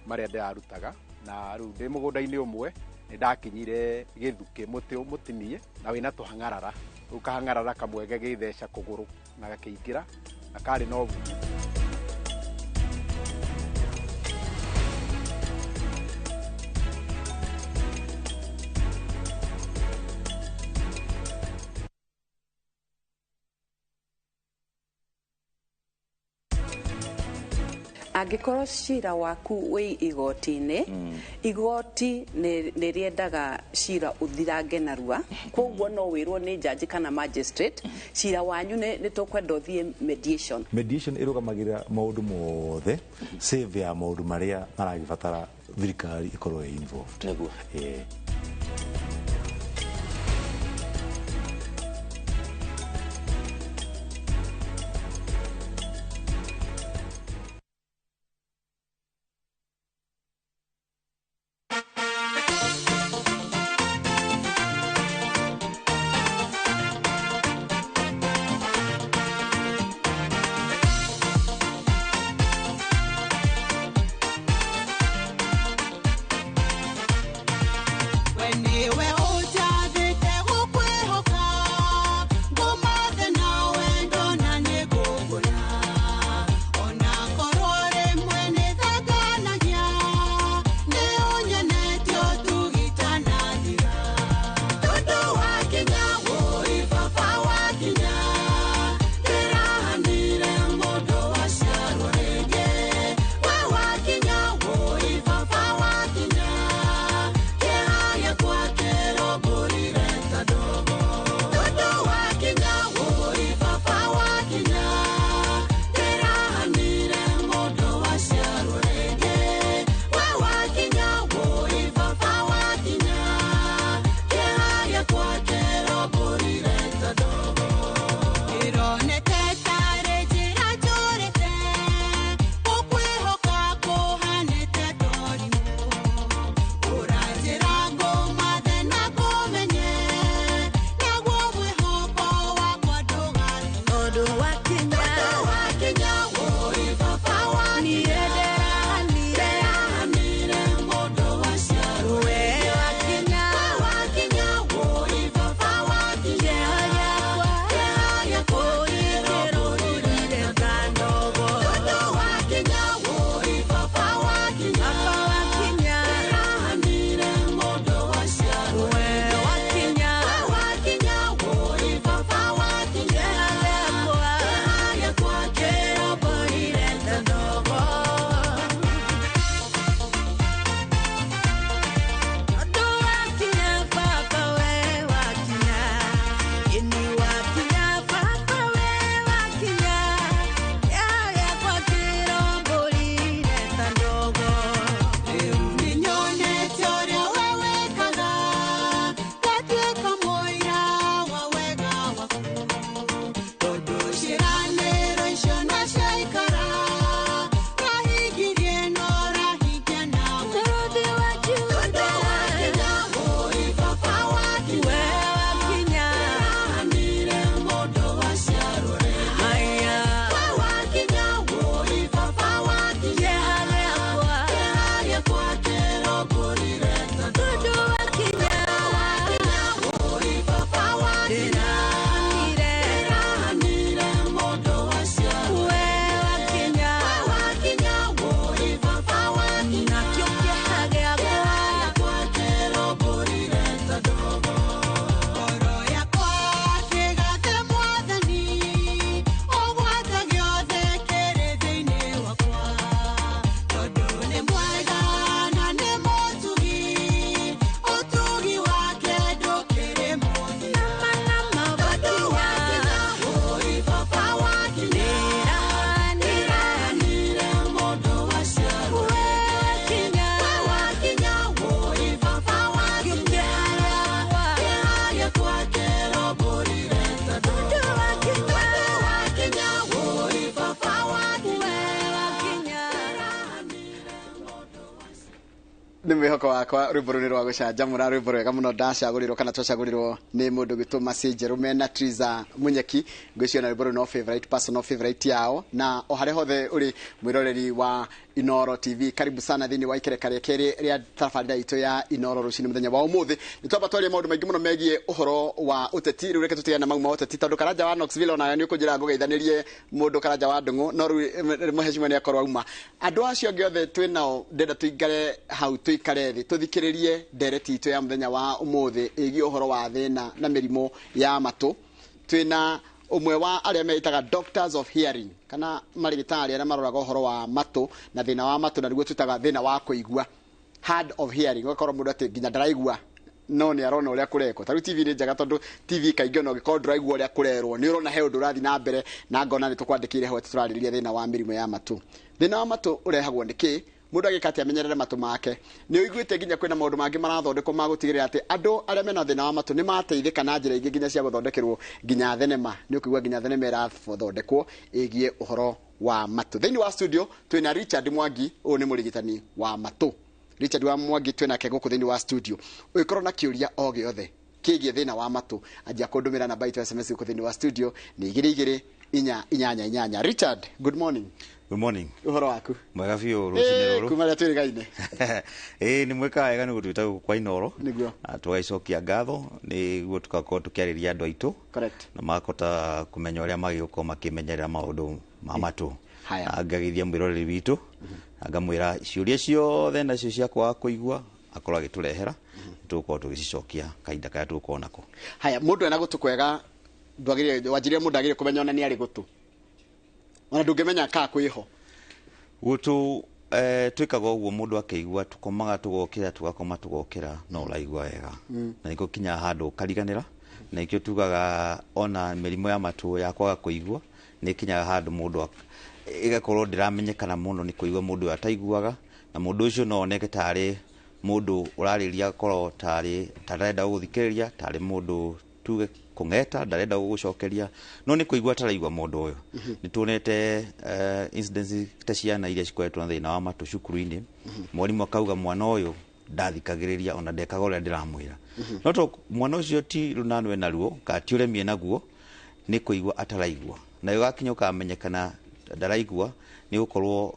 marĩa ndĩrarutaga, na rĩu ndĩ mũgũnda-inĩ ũmwe nĩ ndakinyire gĩthukĩ mũtĩ mũtinie na wĩna tũhang'arara. Rĩu kahang'arara kamwe gagĩtheca kũgũrũ na gakĩingĩra na karĩ na ũgumu. Angĩkorwo cira waku wĩ igoti-inĩ, igoti nĩ rĩendaga cira ũthirange narua, koguo no wĩrwo nĩ jaji kana magistrate cira wanyu nĩ tũkwenda ũthiĩ mediation. Mediation ĩrũgamagĩrĩra maũndũ mothe save ya maũndũ marĩa maragĩbatara thirikari ĩkorwo ĩ involved. Nĩguo. Eh. When Mwĩhoko wakwa rwĩmbo rũu nĩ rwa gũcanjamũra, rwĩmbo rwega mũno ndacagũrirwo kana twacagũrirwo nĩ mũndũ gwĩtwo Mercy Njerũ mena Triza Munyeki. Ngwĩciria na rwĩmbo rũu no favorite, personal favorite yao. Na o harĩa hothe ũrĩ mwĩroreri wa Inoro TV, karibu sana thĩinĩ wa ikereka rĩa kerĩ rĩa tabarĩra itũ ya Inoro rũcinĩ mũthenya wa ũmũthĩ. Nĩ twamba twaria maũndũ maingĩ mũno megiĩ ũhoro wa ũteti. Rĩu reke tũtigane na mau ma ũteti, tondũ Karanja wa Knoxville onawe nĩ ũkũnjĩra ngũgeithanĩrie mũndũ Karanja wa Ndung'u, no rĩu mheshimiwa nĩ akorwo auma. Andũ acio angĩ othe twĩ nao ndĩrenda tũingare hau, tũikare thĩ tũthikĩrĩrie ndereti itũ ya mũthenya wa ũmũthĩ ĩgiĩ ũhoro wa thĩna na mĩrimũ ya matũ. Twĩna ũmwe wa arĩa meĩtaga doctors of hearing, kana marĩgĩtarĩ arĩa maroraga ũhoro wa matũ na thĩna wa matũ, na nĩguo twĩtaga thĩna wa kũigua, hard of hearing. Ũgakorwo mũndũ atĩ nginya ndaraigua no nĩ arona ũrĩa kũrekwo. Ta rĩu TV nĩ njega, tondũ TV kaingĩ ona ũngĩkorwo ndũraigua ũrĩa kũrerwo nĩ ũrona he ũndũ ũrathiĩ na mbere. Na ngona nĩ tũkwandĩkĩire ho atĩ tũrarĩrĩria thĩna wa mĩrimũ ya matũ. Thĩna wa matũ ũrehagwo nĩ kĩ? Mũndũ agĩka atĩ amenyerere matũ make? Nĩ ũiguĩte nginya kwĩna maũndũ mangĩ marathondekwo ma gũtigĩrĩra atĩ andũ arĩa mena thĩna wa matũ nĩ mateithĩka na njĩra ingĩ nginya cia gũthondekerwo nginya thenema. Nĩ ũkũigua nginya thenema ĩrathondekwo ĩgiĩ ũhoro wa matũ. Thĩinĩ wa studio twĩna Richard Mwangi, ũyũ nĩ mũrigitani wa matũ. Richard wa Mwangi twĩnake gũkũ thĩinĩ wa studio. Ũngĩkorwo na kĩũria o gĩothe kĩgiĩ thĩna wa matũ, anjia kũndũmĩra namba itũ SMS gũkũ thĩinĩ wa studio nĩ 2 2 4 8 8. Richard, good morning. Good morning. Ũhoro waku? Mwega biũ rũcinĩ rũrũ. Kuma rĩrĩa twĩrĩgaine. Ĩĩ nĩ mwĩkaga wega nĩ gũtwĩta gũkũ kwa Inoro. Nĩguo. Na tũgagĩcokia ngatho nĩguo tũgakorwo tũkĩarĩria andũ aitũ. Correct. Na makahota kũmenya ũrĩa magĩrĩirwo gũkorwo makĩmenyerera maũndũ ma matũ. Haya. Na ngageithia mwĩroreri witũ. Na ngamwĩra ciũria ciothe nacio cia kwaga kũigua akorwo agĩtũrehera, tũgũkorwo tũgĩcicokia kahinda karĩa tũgũkorwo nako. Haya, mũndũ ena gũtũ kwega ndwagĩrĩire, wanjirie mũndũ agĩrĩire kũmenya ona nĩ arĩ gũtũ. Ona ndũngĩmenya ka kwĩho. Gũtũ twĩkaga ũguo mũndũ akĩigua, tũkomaga tũgokĩra, tũgakoma tũgokĩra, no ũraigua wega. Na nĩkĩo ũkinyaga handũ ũkariganĩra, na nĩkĩo tugaga ona mĩrimũ ya matũ ya kwaga kũigua nĩ ĩkinyaga handũ mũndũ ĩgakorwo ndĩramenyekana mũno nĩ kũigua mũndũ ũyũ ataiguaga, na mũndũ ũcio no oneke tarĩ mũndũ ũrarĩria, akorwo tarĩ tarenda gũgũthikĩrĩria, tarĩ mũndũ tuge kũng'eta, ndarenda gũgũcokeria, no nĩ kũigua ataraigua mũndũ ũyũ. Nĩ tuonete incidents ta ciana iria cikoretwo na thĩna wa matũ cukuru-inĩ, mwarimũ akauga mwana ũyũ ndathikagĩrĩria ona ndekaga ũrĩa ndĩramwĩra. No to mwana ũcio ti rũnano enaruo, kana ti ũremi enaguo, nĩ kũigua ataraigua. Na ũgakinya ũkamenyekana ndaraigua nĩ gũkorwo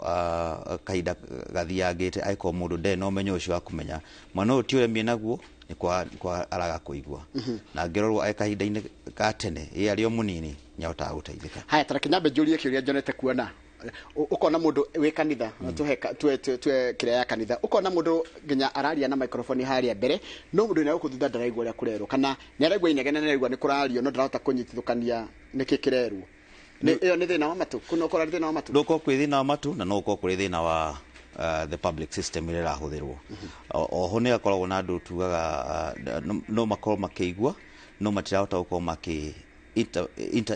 kahinda gathiangĩte, angĩkorwo mũndũ ndarĩ na ũmenyo ũcio wa kũmenya mwana ũyũ ti ũremi enaguo, nĩ kwa araga kũigua. Na angĩrorwo e kahinda-inĩ ka tene, ĩ arĩ o mũnini, nĩ ahotaga gũteithĩka. Haya, ta reke nyambe njũrie kĩũria njonete kuona. Ũkona mũndũ wĩ kanitha, tuhe kĩrĩa ya kanitha, ũkona mũndũ nginya araria na microphone harĩa mbere, no mũndũ wĩna gũkũ thutha ndaraigua ũrĩa kũrerwo, kana nĩ araigua inegene, nĩ araigua nĩ kũrario, no ndarahota kũnyitithũkania nĩkĩ kĩrerwo. Ĩyo nĩ thĩna wa matũ? Kũna ũkorwo arĩ thĩna wa matũ? No ũkorwo kwĩ thĩna wa matũ, na no ũkorwo kũrĩ thĩna wa the public system ĩrĩa ĩrahũthĩrwo. Oho nĩ hakoragwo na andũ tugaga no makorwo makĩigua, no matirahota gũkorwo makĩ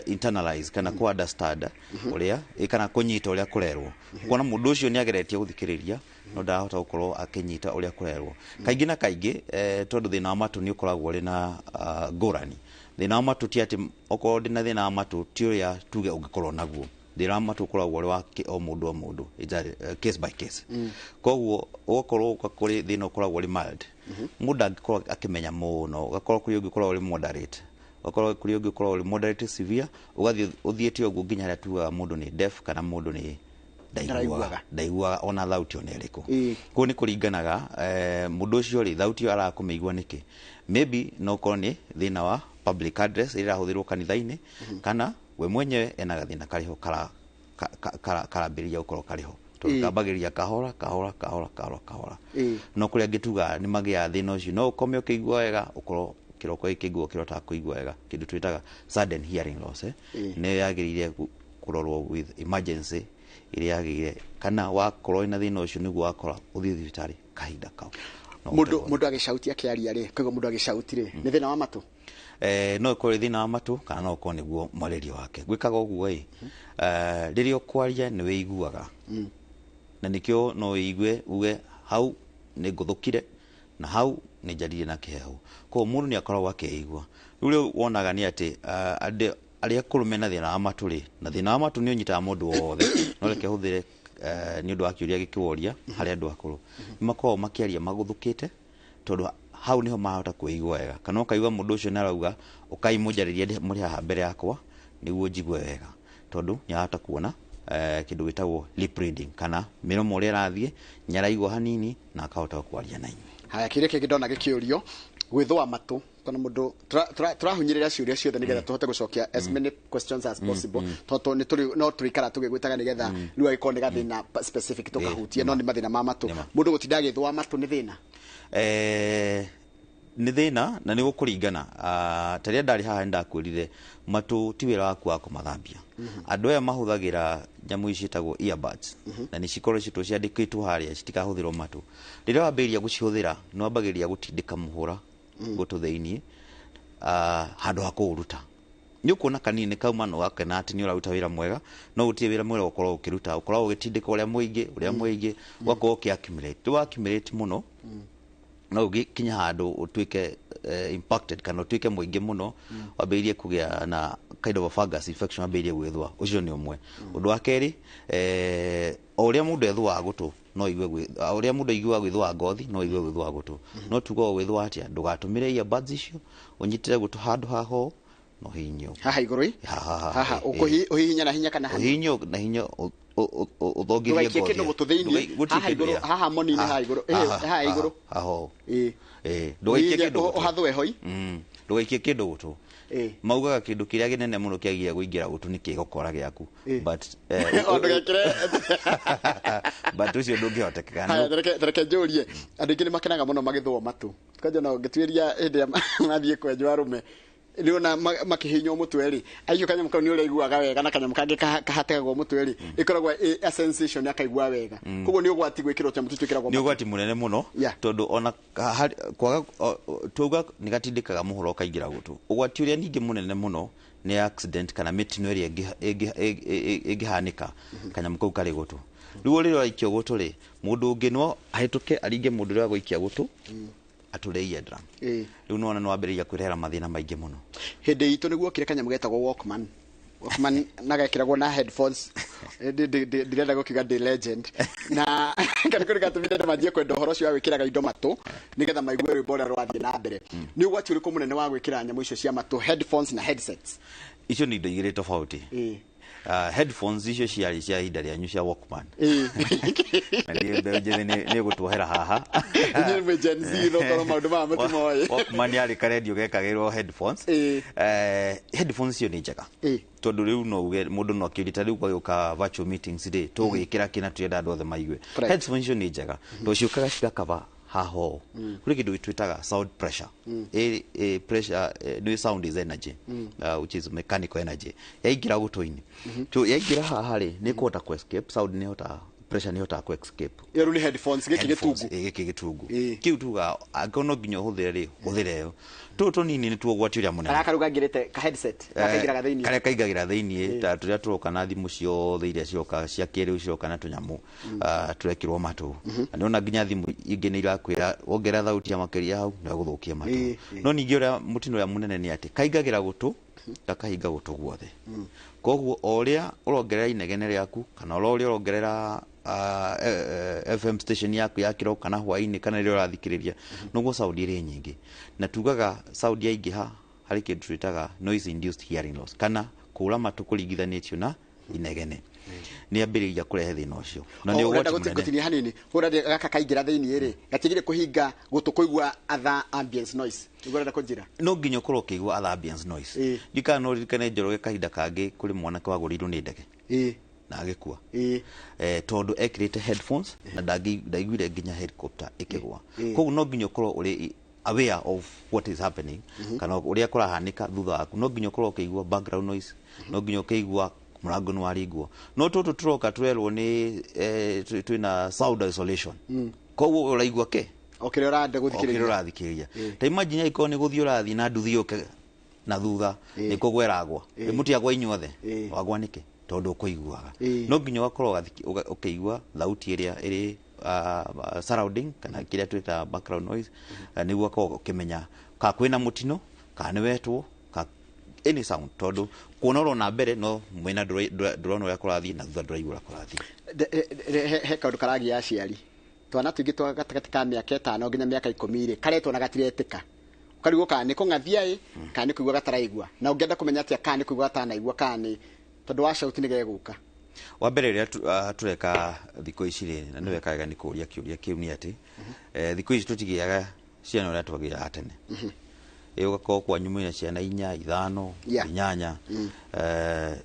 internalize kana ku understand ũrĩa, kana kũnyita ũrĩa kũrerwo. Kuona mũndũ ũcio nĩ ageretie gũthikĩrĩria, no ndarahota gũkorwo akĩnyita ũrĩa kũrerwo. Kaingĩ na kaingĩ, tondũ thĩna wa matũ nĩ ũkoragwo ũrĩ na ngũrani. Thĩna wa matũ ti atĩ okorwo ndĩna thĩna wa matũ ti ũrĩa tuge ũngĩkorwo naguo. Thĩna wa matũ ũkoragwo ũrĩ wa o mũndũ o mũndũ, it's a case by case. Koguo ũgakorwo kũrĩ thĩna ũkoragwo ũrĩ mild. Mũndũ angĩkorwo akĩmenya mũno, ũgakorwo kũrĩ ũngĩ ũkoragwo ũrĩ moderate. Ũgakorwo kũrĩ ũngĩ ũkoragwo ũrĩ moderate severe, ũgathiĩ ũthiĩte ũguo nginya harĩa tugaga mũndũ nĩ deaf kana mũndũ nĩ ndaiguaga. Ndaiguaga ona thauti ona ĩrĩkũ. Koguo nĩ kũringanaga, mũndũ ũcio rĩ, thauti ĩyo arakũmĩigua nĩkĩ? Maybe no ũkorwo nĩ thĩna wa public address ĩrĩa ĩrahũthĩrwo kanitha-inĩ, kana we mwenyewe ena gathĩna karĩho karambĩrĩria gũkorwo karĩho. Tondũ kambagĩrĩria kahora, kahora, kahora, kahora, kahora. No kũrĩa angĩ tugaga nĩ magĩaga thĩna ũcio, no ũkome ũkĩigua wega, ũkorwo kĩroko gĩkĩ ũkĩrotaga kũigua wega, kĩndũ twĩtaga sudden hearing loss, Nĩ yagĩrĩire kũrorwo with emergency ĩrĩa yagĩrĩire, kana wakorwo wĩna thĩna ũcio nĩguo wakora ũthiĩ thibitarĩ kahinda kau. No ũteithio. Mũndũ agĩcauti akĩaria rĩ, kũigua mũndũ agĩcauti rĩ, nĩ thĩna wa matũ? No ĩkorwo ĩ thĩna wa matũ, kana no ũkorwo nĩguo mwarĩrio wake. Gwĩkaga ũguo ĩ, rĩrĩa ũkwaria nĩ wĩiguaga. Na nĩkĩo no wĩigue uge hau nĩ ngũthũkire, na hau nĩ njaririe na kĩhehu. Koguo mũndũ nĩ akoragwo akĩigua. Rĩu ũrĩa wonaga nĩ atĩ, andũ arĩa akũrũ mena thĩna wa matũ rĩ, na thĩna wa matũ nĩ ũnyitaga mũndũ wothe, no reke hũthĩre Nĩ ũndũ wa kĩũria gĩkĩworia harĩ andũ akũrũ, nĩ makoragwo makĩaria magũthũkĩte, tondũ hau niho marahota kwĩigua wega, kana ũkaigua mũndũ ũcio nĩ arauga, ũkai mũnjarĩrie mũrĩ haha mbere yakwa nĩguo njigue wega, tondũ nĩ arahota kuona kĩndũ gĩtagwo lip reading, kana mĩromo ũrĩa ĩrathiĩ, nĩ araigua hanini na akahota kwaria na inyuĩ. Haya, kĩrĩa kĩngĩ ndona gĩkĩũrio, gwĩthũa matũ, kana mũndũ tũrahunyĩrĩra ciũria ciothe nĩgetha tũhote gũcokia as many questions as possible, tondũ nĩ tũrĩ no tũrĩikara tũgĩgwĩtaga nĩgetha rĩu angĩkorwo nĩ gathĩna specific tũkahutia, no nĩ mathĩna ma matũ. Mũndũ gũtinda agĩthũa matũ nĩ thĩna? Nĩ thĩna na nĩ gũkũringana. Ta rĩrĩa ndarĩ haha nĩndakwĩrire matũ ti wĩra waku wa kũmathambia. Andũ aya mahũthagĩra nyamũ ici ciĩtagwo earbuds, na nĩ cikorwo citũ ciandĩkĩtwo harĩa citikahũthĩrwo matũ. Rĩrĩa wambĩrĩria gũcihũthĩra, nĩ wambagĩrĩria gũtindĩka mũhũra gũtũ thĩiniĩ, handũ ha kũũruta. Nĩ ũkuona kanini kauma na ũgakena atĩ nĩ ũraruta wĩra mwega, no gũtirĩ wĩra mwega ũkoragwo ũkĩruta, ũkoragwo ũgĩtindĩka ũrĩa mũingĩ, ũrĩa mũingĩ, ũgakorwo ũkĩ accumulate. Rĩu accumulate mũno, no ũgĩkinya handũ ũtuĩke impacted, kana ũtuĩke mũingĩ mũno, wambĩrĩrie kũgĩa na kind of a fungus infection, wambĩrĩrie gwĩthũa. Ũcio nĩ ũmwe. Ũndũ wa kerĩ, o ũrĩa mũndũ ethũaga gũtũ, no aigue o ũrĩa mũndũ aiguaga gwĩthũa ngothi, no aigue gwĩthũa gũtũ. No tugaga gwĩthũa atĩa? Ndũgatũmĩre earbuds icio, ũnyitĩre gũtũ handũ haho no hihinyo. Haha igũrũ ĩ? Haha. Haha ũkũhihinya na hinya kana hanini? Ũhihinyo na hinya, ũthongithie Ndũgaikie ngothi. kĩndũ gũtũ thĩiniĩ. Gũtirĩ Haha kĩndũ igũrũ, ya. haha moni-inĩ, haha igũrũ. Haha igũrũ. Haha ũũ. Ndũgaikie Ũhihinye, kĩndũ gũtũ. Ũhathũe hoi. Ndũgaikie kĩndũ gũtũ. Maugaga kĩndũ kĩrĩa kĩnene mũno kĩagĩrĩire kũingĩra gũtũ nĩ kĩgokora gĩaku. But O ndũgekĩre. But ũcio ndũngĩhotekeka. Haya, tareke njũrie. Andũ aingĩ nĩ makenaga mũno magĩthũo matũ. Kwanja no ngĩtuĩria hĩndĩ ĩrĩa mathiĩ kwenjwo arũme, nĩwona makĩhihinywo mũtwe rĩ, acio kanyamũ kau nĩ ũrĩa wega, na kanyamũ kangĩ kahategagwo mũtwe rĩ, ĩkoragwo ĩ a sensation, akaigua wega. Koguo nĩ ũgwati gwĩkĩrwo tũnyamũ tũu twĩkĩragwo Nĩ matũ? ũgwati mũnene mũno, tondũ ona kwaga twauga nĩ gatindĩkaga mũhoro ũkaingĩra gũtũ. Ũgwati ũrĩa ningĩ mũnene mũno nĩ accident kana mĩtino ĩrĩa ĩngĩhanĩka kanyamũ kau karĩ gũtũ. Rĩu rĩrĩa ũraikio gũtũ rĩ, mũndũ ũngĩ no ahĩtũke aringe mũndũ ũrĩa wagũikia gũtũ, atũre eardrum. Rĩu nĩwona nĩ wambĩrĩria kwĩrehera mathĩna maingĩ mũno. Hĩndĩ itũ nĩguo okire kanyamũ getagwo Walkman. Walkman na gekĩragwo na headphones. Ndirenda gũkiuga ndĩ legend, na kana kũrĩ gatũmire andũ manjie kwenda ũhoro ũcio wa gwĩkĩraga indo matũ nĩgetha maigue rwĩmbo ũrĩa rũrathiĩ na mbere. Nĩ ũgwati ũrĩkũ mũnene wa gwĩkĩra nyamũ icio cia matũ, headphones na headsets? Icio nĩ indo igĩrĩ tofauti. Headphones icio ciarĩ cia ihinda rĩanyu cia Walkman. Na ndiĩ mbeũ njĩthĩ nĩ gũtuohera haha. Inyuĩ mwĩ Gen Z, no korwo maũndũ maya mũtimoĩ. Walkman yarĩ karendio gekagĩrwo headphones. Headphones icio nĩ njega, tondũ rĩu no uge mũndũ no akĩũrie, ta rĩu gwagĩũka virtual meetings rĩ, tũgwĩkĩra kĩna tũrenda andũ othe maigue. Headphones icio nĩ njega tondũ ciũkaga cigakaba haha ũũ. Kũrĩ kĩndũ twĩtaga sound pressure. Pressure, nĩ sound is energy, which is mechanical energy. Yaingĩra gũtũ-inĩ, so yaingĩra haha rĩ, nĩ ĩkũhota ku escape sound, nĩ ĩhotaga, pressure nĩ ĩhotaga ku escape. Ĩyo rĩu nĩ headphones, gĩkĩ Headphones, gĩtungu. Gĩkĩ gĩtungu kĩu tuga angĩkorwo no nginya ũhũthĩre rĩ, hũthĩre ĩyo. Tũtũ tũnini nĩ tuo ũgwati ũrĩa mũnene. Karĩa karuga ngĩrĩte ka headset gakaingĩraga thĩiniĩ. Karĩa kaingagĩra thĩiniĩ, ta tũrĩa tũroka na thimũ ciothe iria ciroka cia kĩrĩu, ciroka na tũnyamũ tũrekĩrwo matũ. Na nĩwona nginya thimũ ingĩ nĩ irakwĩra wongerera thauti ya makĩria hau nĩ gũthũkia matũ. No ningĩ ũrĩa mũtino ũrĩa mũnene nĩ atĩ kaingagĩra gũtũ, gakahinga gũtũ guothe. Koguo o ũrĩa ũrongerera inegene rĩaku, kana o ũrĩa ũrongerera FM station yaku ya kĩroko kana hwaĩ-inĩ kana rĩrĩa ũrathikĩrĩria, noguo sound ĩrĩ nyingĩ. Na tugaga sound yaingĩha, harĩ kĩndũ twĩtaga noise induced hearing loss, kana kũra matũ kũringithanĩtio na inegene, nĩ ambĩrĩria kũrehe thĩna ũcio na nĩ O, ũrenda ũgwati mũnene. Gũtinia hanini, hũra gaka kaingĩra thĩiniĩ rĩ, gatigire kũhinga gũtũ kũigua other ambience noise, nĩguo ũrenda kũnjĩra? No nginya ũkorwo ũkĩigua other ambience noise. Ndikana no ririkane, Njoroge, kahinda kangĩ kũrĩ mwanake wagũrĩirwo nĩ ndege na agĩkua, tondũ ekĩrĩte headphones na ndaiguire nginya helicopter ĩkĩgwa. Koguo no nginya ũkorwo ũrĩ aware of what is happening, kana ũrĩa kũrahanĩka thutha waku. No nginya ũkorwo ũkĩigua background noise, no nginya ũkĩigua mũrango nĩ waringwo. No tũtũ tũroka tũrerwo nĩ twĩna sound isolation, koguo ũraigua ke O kĩrĩa ũrenda o kĩrĩa gũthikĩrĩria. Ũrathikĩrĩria. Ta imagine angĩkorwo nĩ gũthiĩ ũrathiĩ na nduthi yũke na thutha, nĩ kũgwa ĩragwa, mũtiagwa inyuothe. Wagwa nĩkĩ? Tondũ ũkũiguaga. No nginya ũgakorwo ũkĩigua thauti ĩrĩa ĩrĩ surrounding, kana kĩrĩa twĩtaga background noise, nĩguo ũgakorwo ũkĩmenya kana kwĩna mũtino, kana nĩ wetwo, kana any sound tondũ kuona ũrona mbere no mwena ndũrona ũrĩa kũrathiĩ na thutha ndũraigua ũrĩa kũrathiĩ. He kaũndũ karagia aciari twana tũingĩ twa gatagatĩ ka mĩaka 5 nginya mĩaka 10 rĩ karetwo na gatiretĩka ũkarigwo kana nĩ kũng'athia ĩ kana nĩ kũigua gataraigua na ũngĩenda kũmenya atĩa kana nĩ kũigua gatanaigua kana nĩ tondũ wa cauti nĩ gegũka. Wa mbere rĩrĩa tũreka thikũ ici rĩ na nĩ weka wega nĩ kũũria kĩũria kĩu nĩ atĩ thikũ ici tũtigĩaga ciana ũrĩa twagĩaga tene. Ũgakorwo kwanyu mwĩna ciana 4, 5, 8.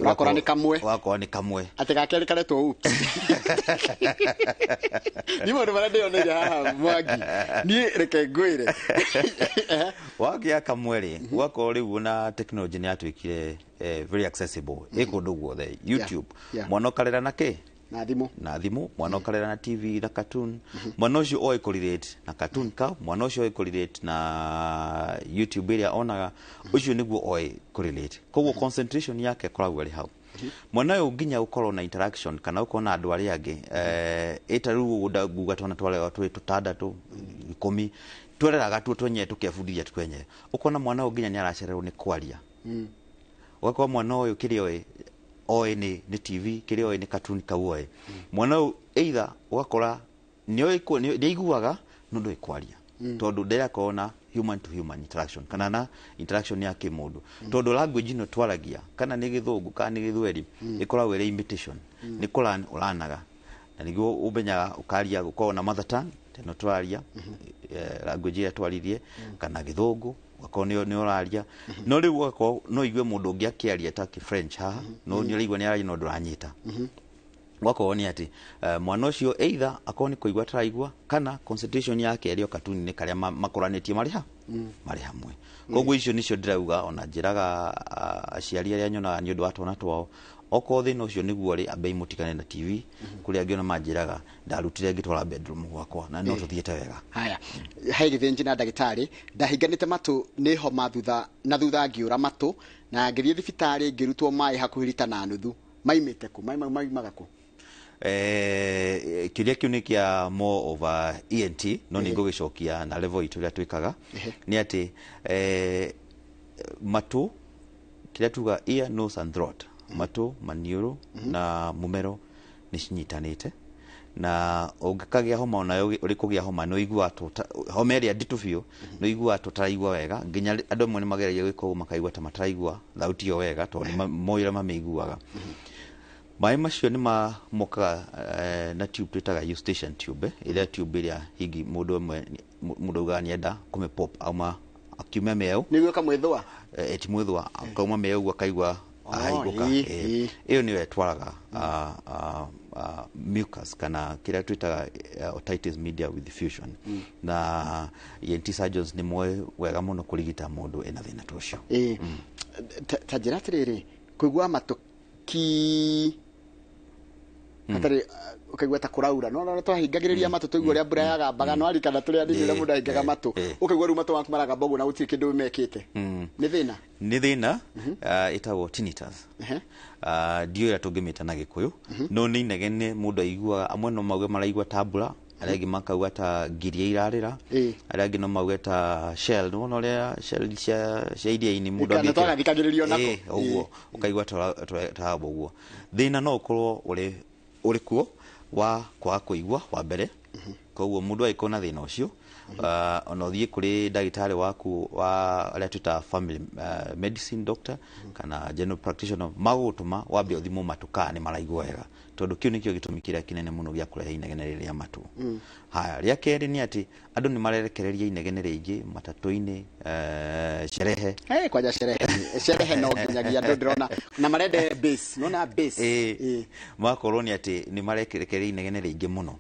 Ũrakora nĩ kamwe. Ũgakora nĩ kamwe. Atĩ ga kerĩ karetwo uki. Niĩ maũndũ marĩa ndĩyoneire haha Mwangi niĩ reke ngwĩre. Wagĩa kamwe rĩ ũgakorwo rĩu ona technology nĩ yatuĩkire very accessible ĩ kũndũ guothe YouTube mwana ũkarera na kĩ na thimũ na thimũ mwana ũkarera na TV na cartoon mwana ũcio oĩ kũrelate na cartoon kau mwana ũcio oĩ kũrelate na YouTube ĩrĩa onaga ũcio nĩguo oĩ kũrelate koguo concentration yake ĩkoragwo ĩrĩ hau. Mwana ũyũ nginya ũkorwo na interaction kana ũkorwo na andũ arĩa angĩ ĩta rĩu nguga twana twarega twĩ 6 10 twereraga tuo twenyewe tũkebundithia twenyewe ũkona mwana ũyũ nginya nĩ aracererwo nĩ kwaria. Ũgakora mwana ũyũ kĩrĩa oĩ nĩ TV kĩrĩa oĩ nĩ cartoon kau oĩ mwana ũyũ either ũgakora nĩ aiguaga no ndoĩ kwaria tondũ ndĩrakorwo na human to human interaction kana na interaction ya kĩmũndũ tondũ language ĩno twaragia kana nĩ gĩthũngũ kana nĩ gĩthweri ĩkoragwo ĩrĩ imitation nĩ kũran ũranaga na nĩguo ũmenyaga ũkaria gũkorwo na mother tongue teno twararia language ĩrĩa twaririe kana gĩthũngũ ũgakorwo nĩ ũraria no rĩu ũgakorwo no igue mũndũ ũngĩ akĩaria ta French haha no nĩ ũraigua nĩ araria no ndũranyita. Ũgakorwo nĩ atĩ mwana ũcio either akorwo nĩ kũigua ataraigua kana concentration yake ĩrĩ o cartoon-inĩ karĩa makũranĩtie marĩ ha marĩ hamwe. Koguo icio nĩcio ndĩrauga ona njĩraga aciari arĩa nyonaga nĩ ũndũ wa twana twao okorwo thĩna ũcio nĩguo rĩ ambei mũtigane na TV kũrĩa angĩ ona manjĩraga ndarutire ngĩtwara bedroom gwakwa na no tũthiĩte wega. Haya he gĩthĩnji na ndagĩtarĩ ndahinganĩte matũ nĩ homa thutha na thutha ngĩũra matũ na ngĩthiĩ thibitarĩ ngĩrutwo maĩ hakuhĩ rita na nuthu maimĩte kũ maĩ mau maimaga kũ? Kĩũria kĩu nĩ kĩa more of a ENT no nĩ ngũgĩcokia na level itũ ĩrĩa twĩkaga nĩ atĩ matũ kĩrĩa tuga ear nose and throat matũ maniũrũ na mũmero nĩ cinyitanĩte na ũngĩkagĩa homa onayo ũrĩ kũgĩa homa nĩ ũiguaga homa ĩrĩa nditũ biũ nĩ ũiguaga tũtaraigua wega nginya andũ amwe nĩ mageragia gwĩka ũguo makaigua ta mataraigua thauti ĩyo wega tondũ nĩ moĩ ũrĩa mamĩiguaga. Maĩ macio nĩ mamokaga na tube twĩtaga eustachian tube ĩrĩa tube ĩrĩa hingi mũndũ ũmwe mũndũ augaga nĩenda kũmĩ pop auma akiuma mĩeũ nĩguo ĩkamwĩthũa ti mwĩthũa akauma mĩeũ ũguo akaigua ahaigũka. Ĩyo nĩyo ĩtwaraga mucus kana kĩrĩa twĩtaga otitis media with fusion na ENT surgeons nĩ moĩ wega mũno kũrigita mũndũ ena thĩna ta ũcio. Ta njĩra atĩrĩrĩ kũigua matũ ki hatarĩ ũkaigua ta kũraura no no twahingagĩrĩria matũ tũigua ũrĩa mbura yagambaga no arikana tũrĩ anini ũrĩa mũndũ ahingaga matũ ũkaigua rĩu matũ maku maragamba ũguo na gũtirĩ kĩndũ mekĩte. Nĩ thĩna? Nĩ thĩna ĩtagwo tinnitus. Ndiũĩ ũrĩa tũngĩmĩta na Gĩkũyũ no nĩ inegene mũndũ aiguaga amwe no mauge maraigua ta mbura arĩa angĩ makauga ta ngiria irarĩra arĩa angĩ no mauge ta shell nĩwona ũrĩa shell cia iria-inĩ mũndũ angĩkĩra twagathikagĩrĩrio nako ũguo ũkaigua ta ũguo. Thĩna no ũkorwo ũrĩ kuo wa kwaga kũigua wa mbere koguo mũndũ angĩkorwo na thĩna ũcio ona ũthiĩ kũrĩ ndagĩtarĩ waku wa arĩa twĩtaga family medicine doctor kana general practitioner magũgũtũma wambe ũthimwo matũ kana nĩ maraigua wega tondũ kĩu nĩkĩo gĩtũmi kĩrĩa kĩnene mũno gĩa kũrehe inegene rĩrĩ rĩa matũ. Haya rĩa kerĩ nĩ atĩ andũ nĩ marerekereria inegene rĩingĩ matatũ-inĩ sherehe kwanja sherehe no nginyagia andũ ndĩrona na marende base nona base magakorwo nĩ atĩ nĩ marekereria inegene rĩingĩ mũno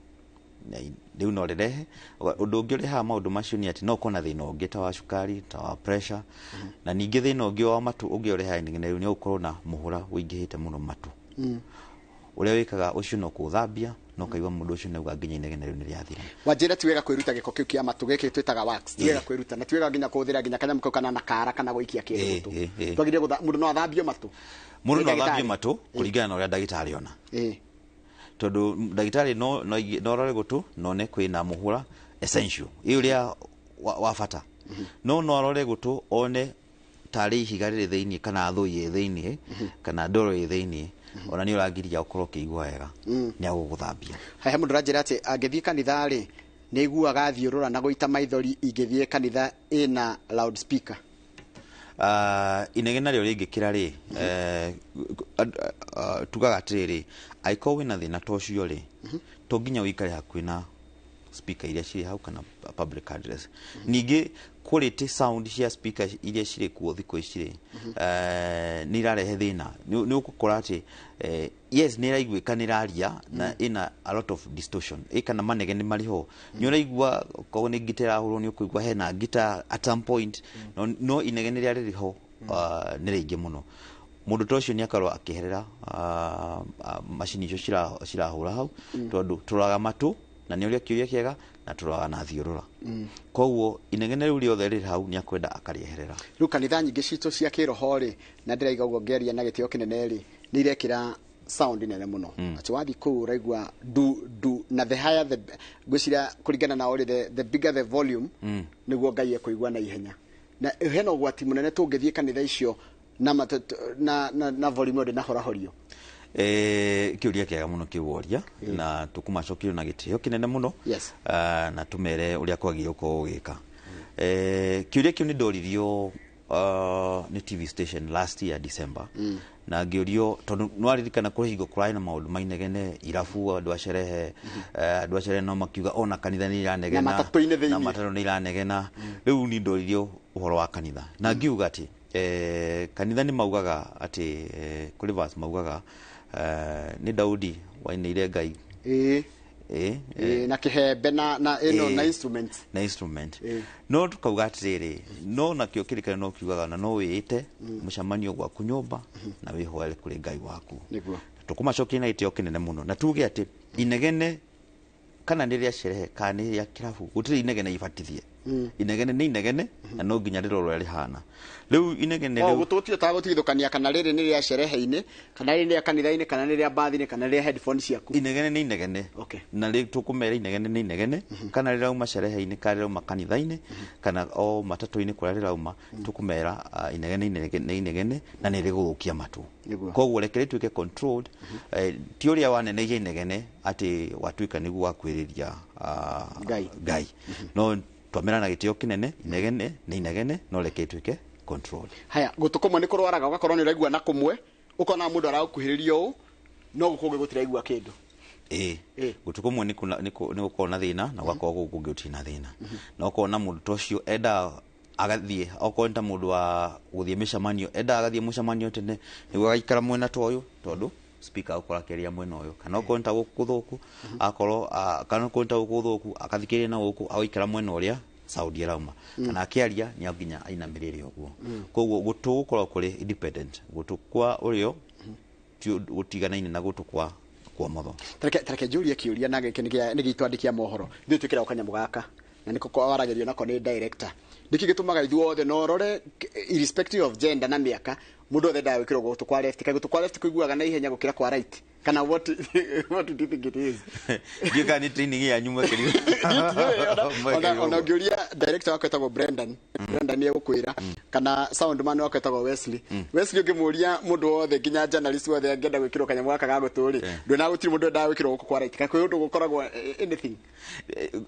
rĩu no rĩrehe ũndũ ũngĩ ũrehaga maũndũ macio nĩ atĩ no ũkorwo na thĩna ũngĩ ta wa cukari ta wa pressure na ningĩ thĩna ũngĩ wa matũ ũngĩ ũrehaga inegene rĩu nĩ ũkorwo na mũhũra ũingĩhĩte mũno matũ ũrĩa wĩkaga ũcio no kũũthambia no kaigua mũndũ ũcio nĩauga nginya inegene rĩu nĩ rĩathira. Wanjĩra ti wega kwĩruta gĩko kĩu kĩa matũ gĩkĩ twĩtaga wax ti wega kwĩruta na ti wega nginya kũhũthĩra nginya kanyamũ kau kana na kara kana gũikia kĩndũ gũtũ twagĩrĩire mũndũ no athambio matũ mũndũ no athambio matũ kũringana na ũrĩa ndagĩtarĩ ona tondũ ndagĩtarĩ no arore gũtũ none kwĩna mũhũra essential ĩ ũrĩa wa bata no arore gũtũ one Tarĩ ihiga rĩrĩ thĩinĩ kana thũi ĩ thĩinĩ kana ndoro ĩ thĩinĩ, ona nĩ ũragiria ũkorwo ũkĩigua wega, nĩ agũgũthambia. He mũndũ ũranjĩra atĩ angĩthiĩ kanitha rĩ, nĩ aiguaga thiũrũra na gũita maithori ingĩthiĩ kanitha ĩna loud speaker. Inegene narĩo rĩngĩkĩra rĩ, tugaga atĩrĩrĩ, angĩkorwo wĩna thĩna ta ũcio rĩ, to nginya ũikare hakuhĩ na speaker iria cirĩ hau kana public address. Ningĩ quality sound cia speaker iria cirĩ kuo thikũ ici rĩ, nĩ irarehe thĩna. Nĩ ũgũkora atĩ yes, nĩ ĩraiguĩka, nĩ ĩraria na ĩna a lot of distortion, ĩ kana manegene marĩ ho, nĩ ũraigua korwo nĩ ngita ĩrahũrwo, nĩ ũkũigua hena ngita at some point, no inegene rĩrĩa rĩrĩ ho nĩ rĩingĩ mũno. Mũndũ ta ũcio nĩ akorwo akĩherera macini icio cirahũra hau, tondũ tũroraga matũ na nĩ ũrĩa kĩũria kĩega na tũroraga na thiũrũra. Koguo inegene rĩu rĩothe rĩrĩ hau nĩ akwenda akarĩeherera. Rĩu kanitha nyingĩ citũ cia kĩroho rĩ, na ndĩraiga ũguo ngĩaria na gĩtĩo kĩnene rĩ, nĩ irekĩra sound nene mũno, atĩ wathiĩ kũu ũraigua du du, na the higher the, ngwĩciria kũringana na ũrĩ, the bigger the volume, nĩguo Ngai ekũigua na ihenya. Na hena ũgwati mũnene tũngĩthiĩ kanitha icio na, na volume ĩyo ndĩnahorahorio? Kĩũria kĩega mũno kĩu woria, na tũkũmacokerio na gĩtĩo kĩnene mũno. Na tũmere ũrĩa kwagĩrĩire gũkorwo ũgĩka. Kĩũria kĩu nĩ ndoririo nĩ TV station last year December, na ngĩũrio tondũ nĩwaririkana kũrĩ hingo kũrarĩ na maũndũ ma inegene irabu, andũ a cerehe, andũ a cerehe no makiuga ona kanitha nĩ iranegena. Na matatũ-inĩ thĩinĩ. Na matatũ nĩ iranegena. Rĩu ni ndoririo ũhoro wa kanitha na ngiuga atĩ kanitha nĩ maugaga atĩ kũrĩ verse maugaga nĩ Daudi wainĩire Ngai. Na kĩhembe na ĩno na instrument. Na instrument. No tukauga atĩrĩrĩ, no nakĩo kĩrĩkanĩro no kiugaga na no wĩĩte mũcemanio gwaku nyũmba na wĩhoere kũrĩ Ngai waku. Tũkũmacokia na gĩtĩo kĩnene mũno na tuge atĩ inegene kana nĩ rĩa cerehe kana nĩ rĩa kĩrabu, gũtirĩ inegene ibatithie. Inegene nĩ inegene na no nginya rĩrorwo ũrĩa rĩhana. Rĩu inegene O rĩu gũtũtio ta gũtigithũkania kana rĩrĩ nĩ rĩa cerehe-inĩ kana rĩrĩ nĩ rĩa kanitha-inĩ kana nĩ rĩa mbathi-inĩ kana nĩ rĩa headphone ciaku. Inegene nĩ inegene. Na rĩ tũkũmera inegene nĩ inegene, kana rĩrauma cerehe-inĩ kana rĩrauma kanitha-inĩ kana o matatũ-inĩ kũrĩa rĩrauma, tũkũmera inegene nĩ inegene na nĩ rĩgũthũkia matũ. Koguo reke rĩtuĩke controlled, ti ũrĩa wanenegia inegene atĩ watuĩka nĩguo wakwĩrĩria Ngai. Ngai. No twamera na gĩtĩo kĩnene, inegene nĩ inegene, no reke ĩtuĩke controlled. Haya, gũtũ kũmwe nĩ kũrwaraga, ũgakorwo nĩ ũraigua na kũmwe, ũkona mũndũ aragũkuhĩrĩria ũũ, no gũkũ kũngĩ gũtiraigua kĩndũ. Gũtũ kũmwe nĩ gũkorwo na thĩna na gũgakorwo gũkũ kũngĩ gũtirĩ na thĩna. Na ũkona mũndũ ta ũcio endaga agathiĩ, okorwo nĩ ta mũndũ wa gũthiĩ mĩcemanio, endaga agathiĩ mũcemanio tene nĩguo agaikara mwena ta ũyũ, tondũ speaker agũkorwo akĩaria mwena ũyũ, kana okorwo nĩ ta gũkũ gũthũku, akorwo, kana okorwo nĩ ta gũkũ gũthũku, akathikĩrĩria na gũkũ, agaikara mwena ũrĩa sound ĩrauma. Kana akĩaria nĩ nginya ainamĩrĩre ũguo. Koguo gũtũ gũkoragwo kũrĩ independent, gũtũ kwa ũrĩo gũtiganaine na gũtũ kwa ũmotho. Tareke njũrie kĩũria na gĩkĩ nĩ gĩitũ mohoro. Ithuĩ twĩkĩraga kanyamũ gaka na nĩko waragĩrio nako nĩ director. Nĩkĩ gĩtũmaga ithuothe no rore irrespective of gender na mĩaka, mũndũ othe endaga gwĩkĩrwo gũtũ kwa left, kaĩ gũtũ kwa left kũiguaga na ihenya gũkĩra kwa right? Kana what do you think it is? Ndiũĩ kana nĩ training yanyu mwekĩrirwo. Ona ũngĩũria director wakwa etagwo Brendan, Brendan nĩ egũkwĩra, kana sound man wakwa etagwo Wesley. Wesley ũngĩmũria mũndũ wothe nginya journalist wothe angĩenda gwĩkĩrwo kanyamũ gaka ga gũtũ rĩ, ndwĩna gũtirĩ mũndũ endaga gwĩkĩrwo gũkũ kwa right. Kaĩ kwĩ ũndũ gũkoragwo anything?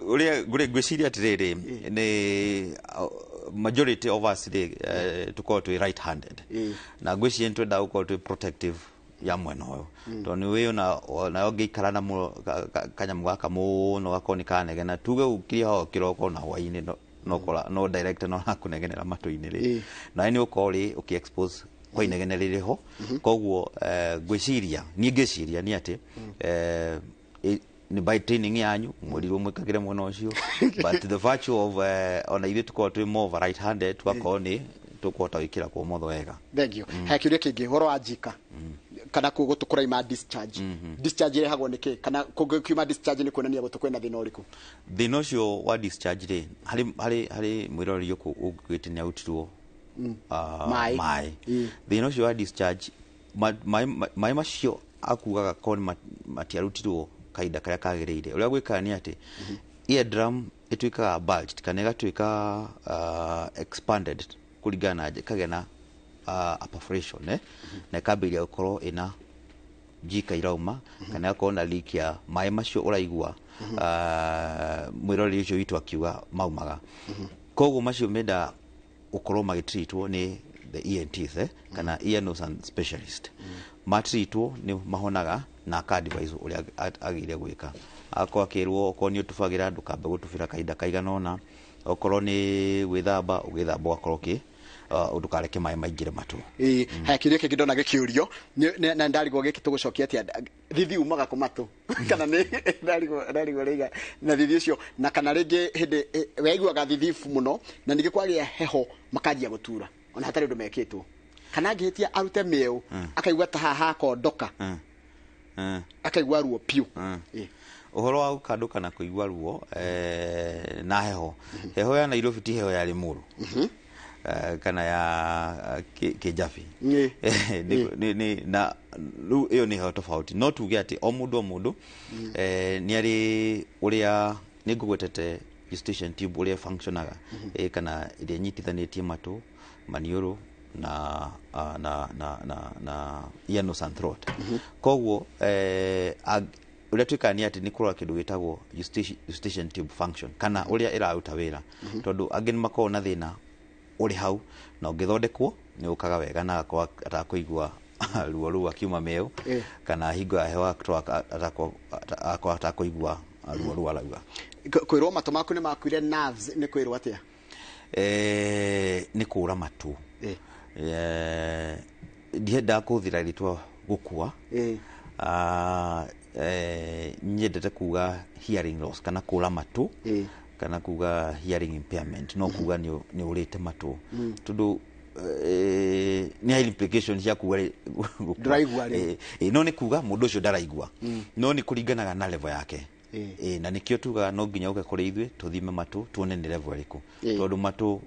Ũrĩa ngwĩciria atĩrĩrĩ, nĩ majority of us rĩ, tũkoragwo twĩ right handed. Na ngwĩciria nĩ twendaga gũkorwo twĩ protective ya mwena ũyũ. Tondũ nĩ ũĩ ona ũngĩikara na kanyamũ gaka mũno gakorwo nĩ karanegena, tuge ũkire ho kĩroko na hwaĩ-inĩ, no director no arakũnegenera matũ-inĩ rĩ. Nawe nĩ ũkorwo rĩ ũkĩ expose kwa inegene rĩrĩ ho. Koguo ngwĩciria, niĩ ngĩciria nĩ atĩ, nĩ by training yanyu mwĩrirwo mwĩkagĩre mwena ũcio, but the virtue of ona ithuĩ tũkorwo twĩ more of a right handed, tũgakorwo nĩ tũkũhota gwĩkĩra kwa ũmotho wega. Thank you. Haya, kĩũria kĩngĩ ũhoro wa njika kana gũtũ kũraima discharge. Discharge ĩrehagwo nĩ kĩ? Kana kũngiuma discharge nĩ kuonania gũtũ kwĩna thĩna ũrĩkũ? Thĩna ũcio wa discharge rĩ, harĩ mwĩroreri ũkũ ũngĩte nĩ arutirwo, Maĩ. maĩ. Thĩna ũcio wa discharge, maĩ macio akugaga korwo nĩ matiarutirwo kahinda karĩa kagĩrĩire. Ũrĩa gwĩkaga nĩ atĩ eardrum ĩtuĩkaga bulged kana ĩgatuĩka expanded kũringana na kagĩa na a perforation na ĩkambĩrĩria gũkorwo ĩna njika irauma kana ĩgakorwo na leak ya maĩ macio ũraigua, mwĩroreri ũcio witũ akiuga maumaga. Koguo macio menda gũkorwo magĩtreatwo nĩ the ENTs, kana ear, nose and specialist. Matreatwo nĩ mahonaga na aka advise ũrĩa agĩrĩire gwĩka. Akorwo akĩrwo okorwo nĩ ũtubagĩra, ndũkambe gũtubĩra kahinda kaigana ũna, okorwo nĩ gwĩthamba ũgĩthamba ũgakorwo ũkĩ ndũkareke maĩ maingĩre matũ. Ĩĩ, haya, kĩũria kĩngĩ ndona gĩkĩũrio na ndarigwo gĩkĩ tũgũcokia atĩa. Thithi umaga kũ matũ? Kana nĩ ndarigwo rĩiga na thithi ũcio, na kana rĩngĩ hĩndĩ weiguaga thithi mũno na ningĩ kwagĩa heho makanjia gũtura ona hatarĩ ũndũ mekĩtwo, kana angĩhĩtia arute mĩeũ akaigua ta haha hakondoka, akaigua ruo piũ. Ũhoro wa gũkandũka na kũigua ruo na heho, heho ya Nairobi ti heho ya Limuru kana ya Kĩnjabi. Na rĩu ĩyo nĩ heho tofauti. No tuge atĩ o mũndũ nĩ arĩ ũrĩa nĩ ngũgwetete eustachian tube ũrĩa functionaga, kana ĩrĩa ĩnyitithanĩtie matũ, maniũrũ na ah, na na na na ear, nose and throat. Koguo ũrĩa twĩkaga nĩ atĩ nĩ kũrora kĩndũ gĩtagwo eustachian tube function kana ũrĩa ĩraruta wĩra, tondũ angĩ nĩ makoragwo na thĩna ũrĩ hau na ũngĩthondekwo nĩ ũkaga wega na agakorwo atakũigua ruo rũu akiuma mĩeũ, kana hingo ya heho agakorwo atakũigua ruo rũu arauga. Kwĩrwo matũ maku nĩ makuire nerves nĩ kwĩrwo atĩa? Nĩ kũra matũ. Ndiendaga kũhũthĩra rĩtwa gũkua. Nyendete kuga hearing loss kana kũra matũ kana kuga hearing impairment, no kuga nĩ ũrĩte matũ, tondũ nĩ harĩ implication cia kuga gũkua. Ndũraigua rĩu. No nĩ kuga mũndũ ũcio ndaraigua, no nĩ kũringanaga na level yake. Na nĩkĩo tugaga no nginya ũke kũrĩ ithuĩ tũthime matũ tuone nĩ level ĩrĩkũ, tondũ matũ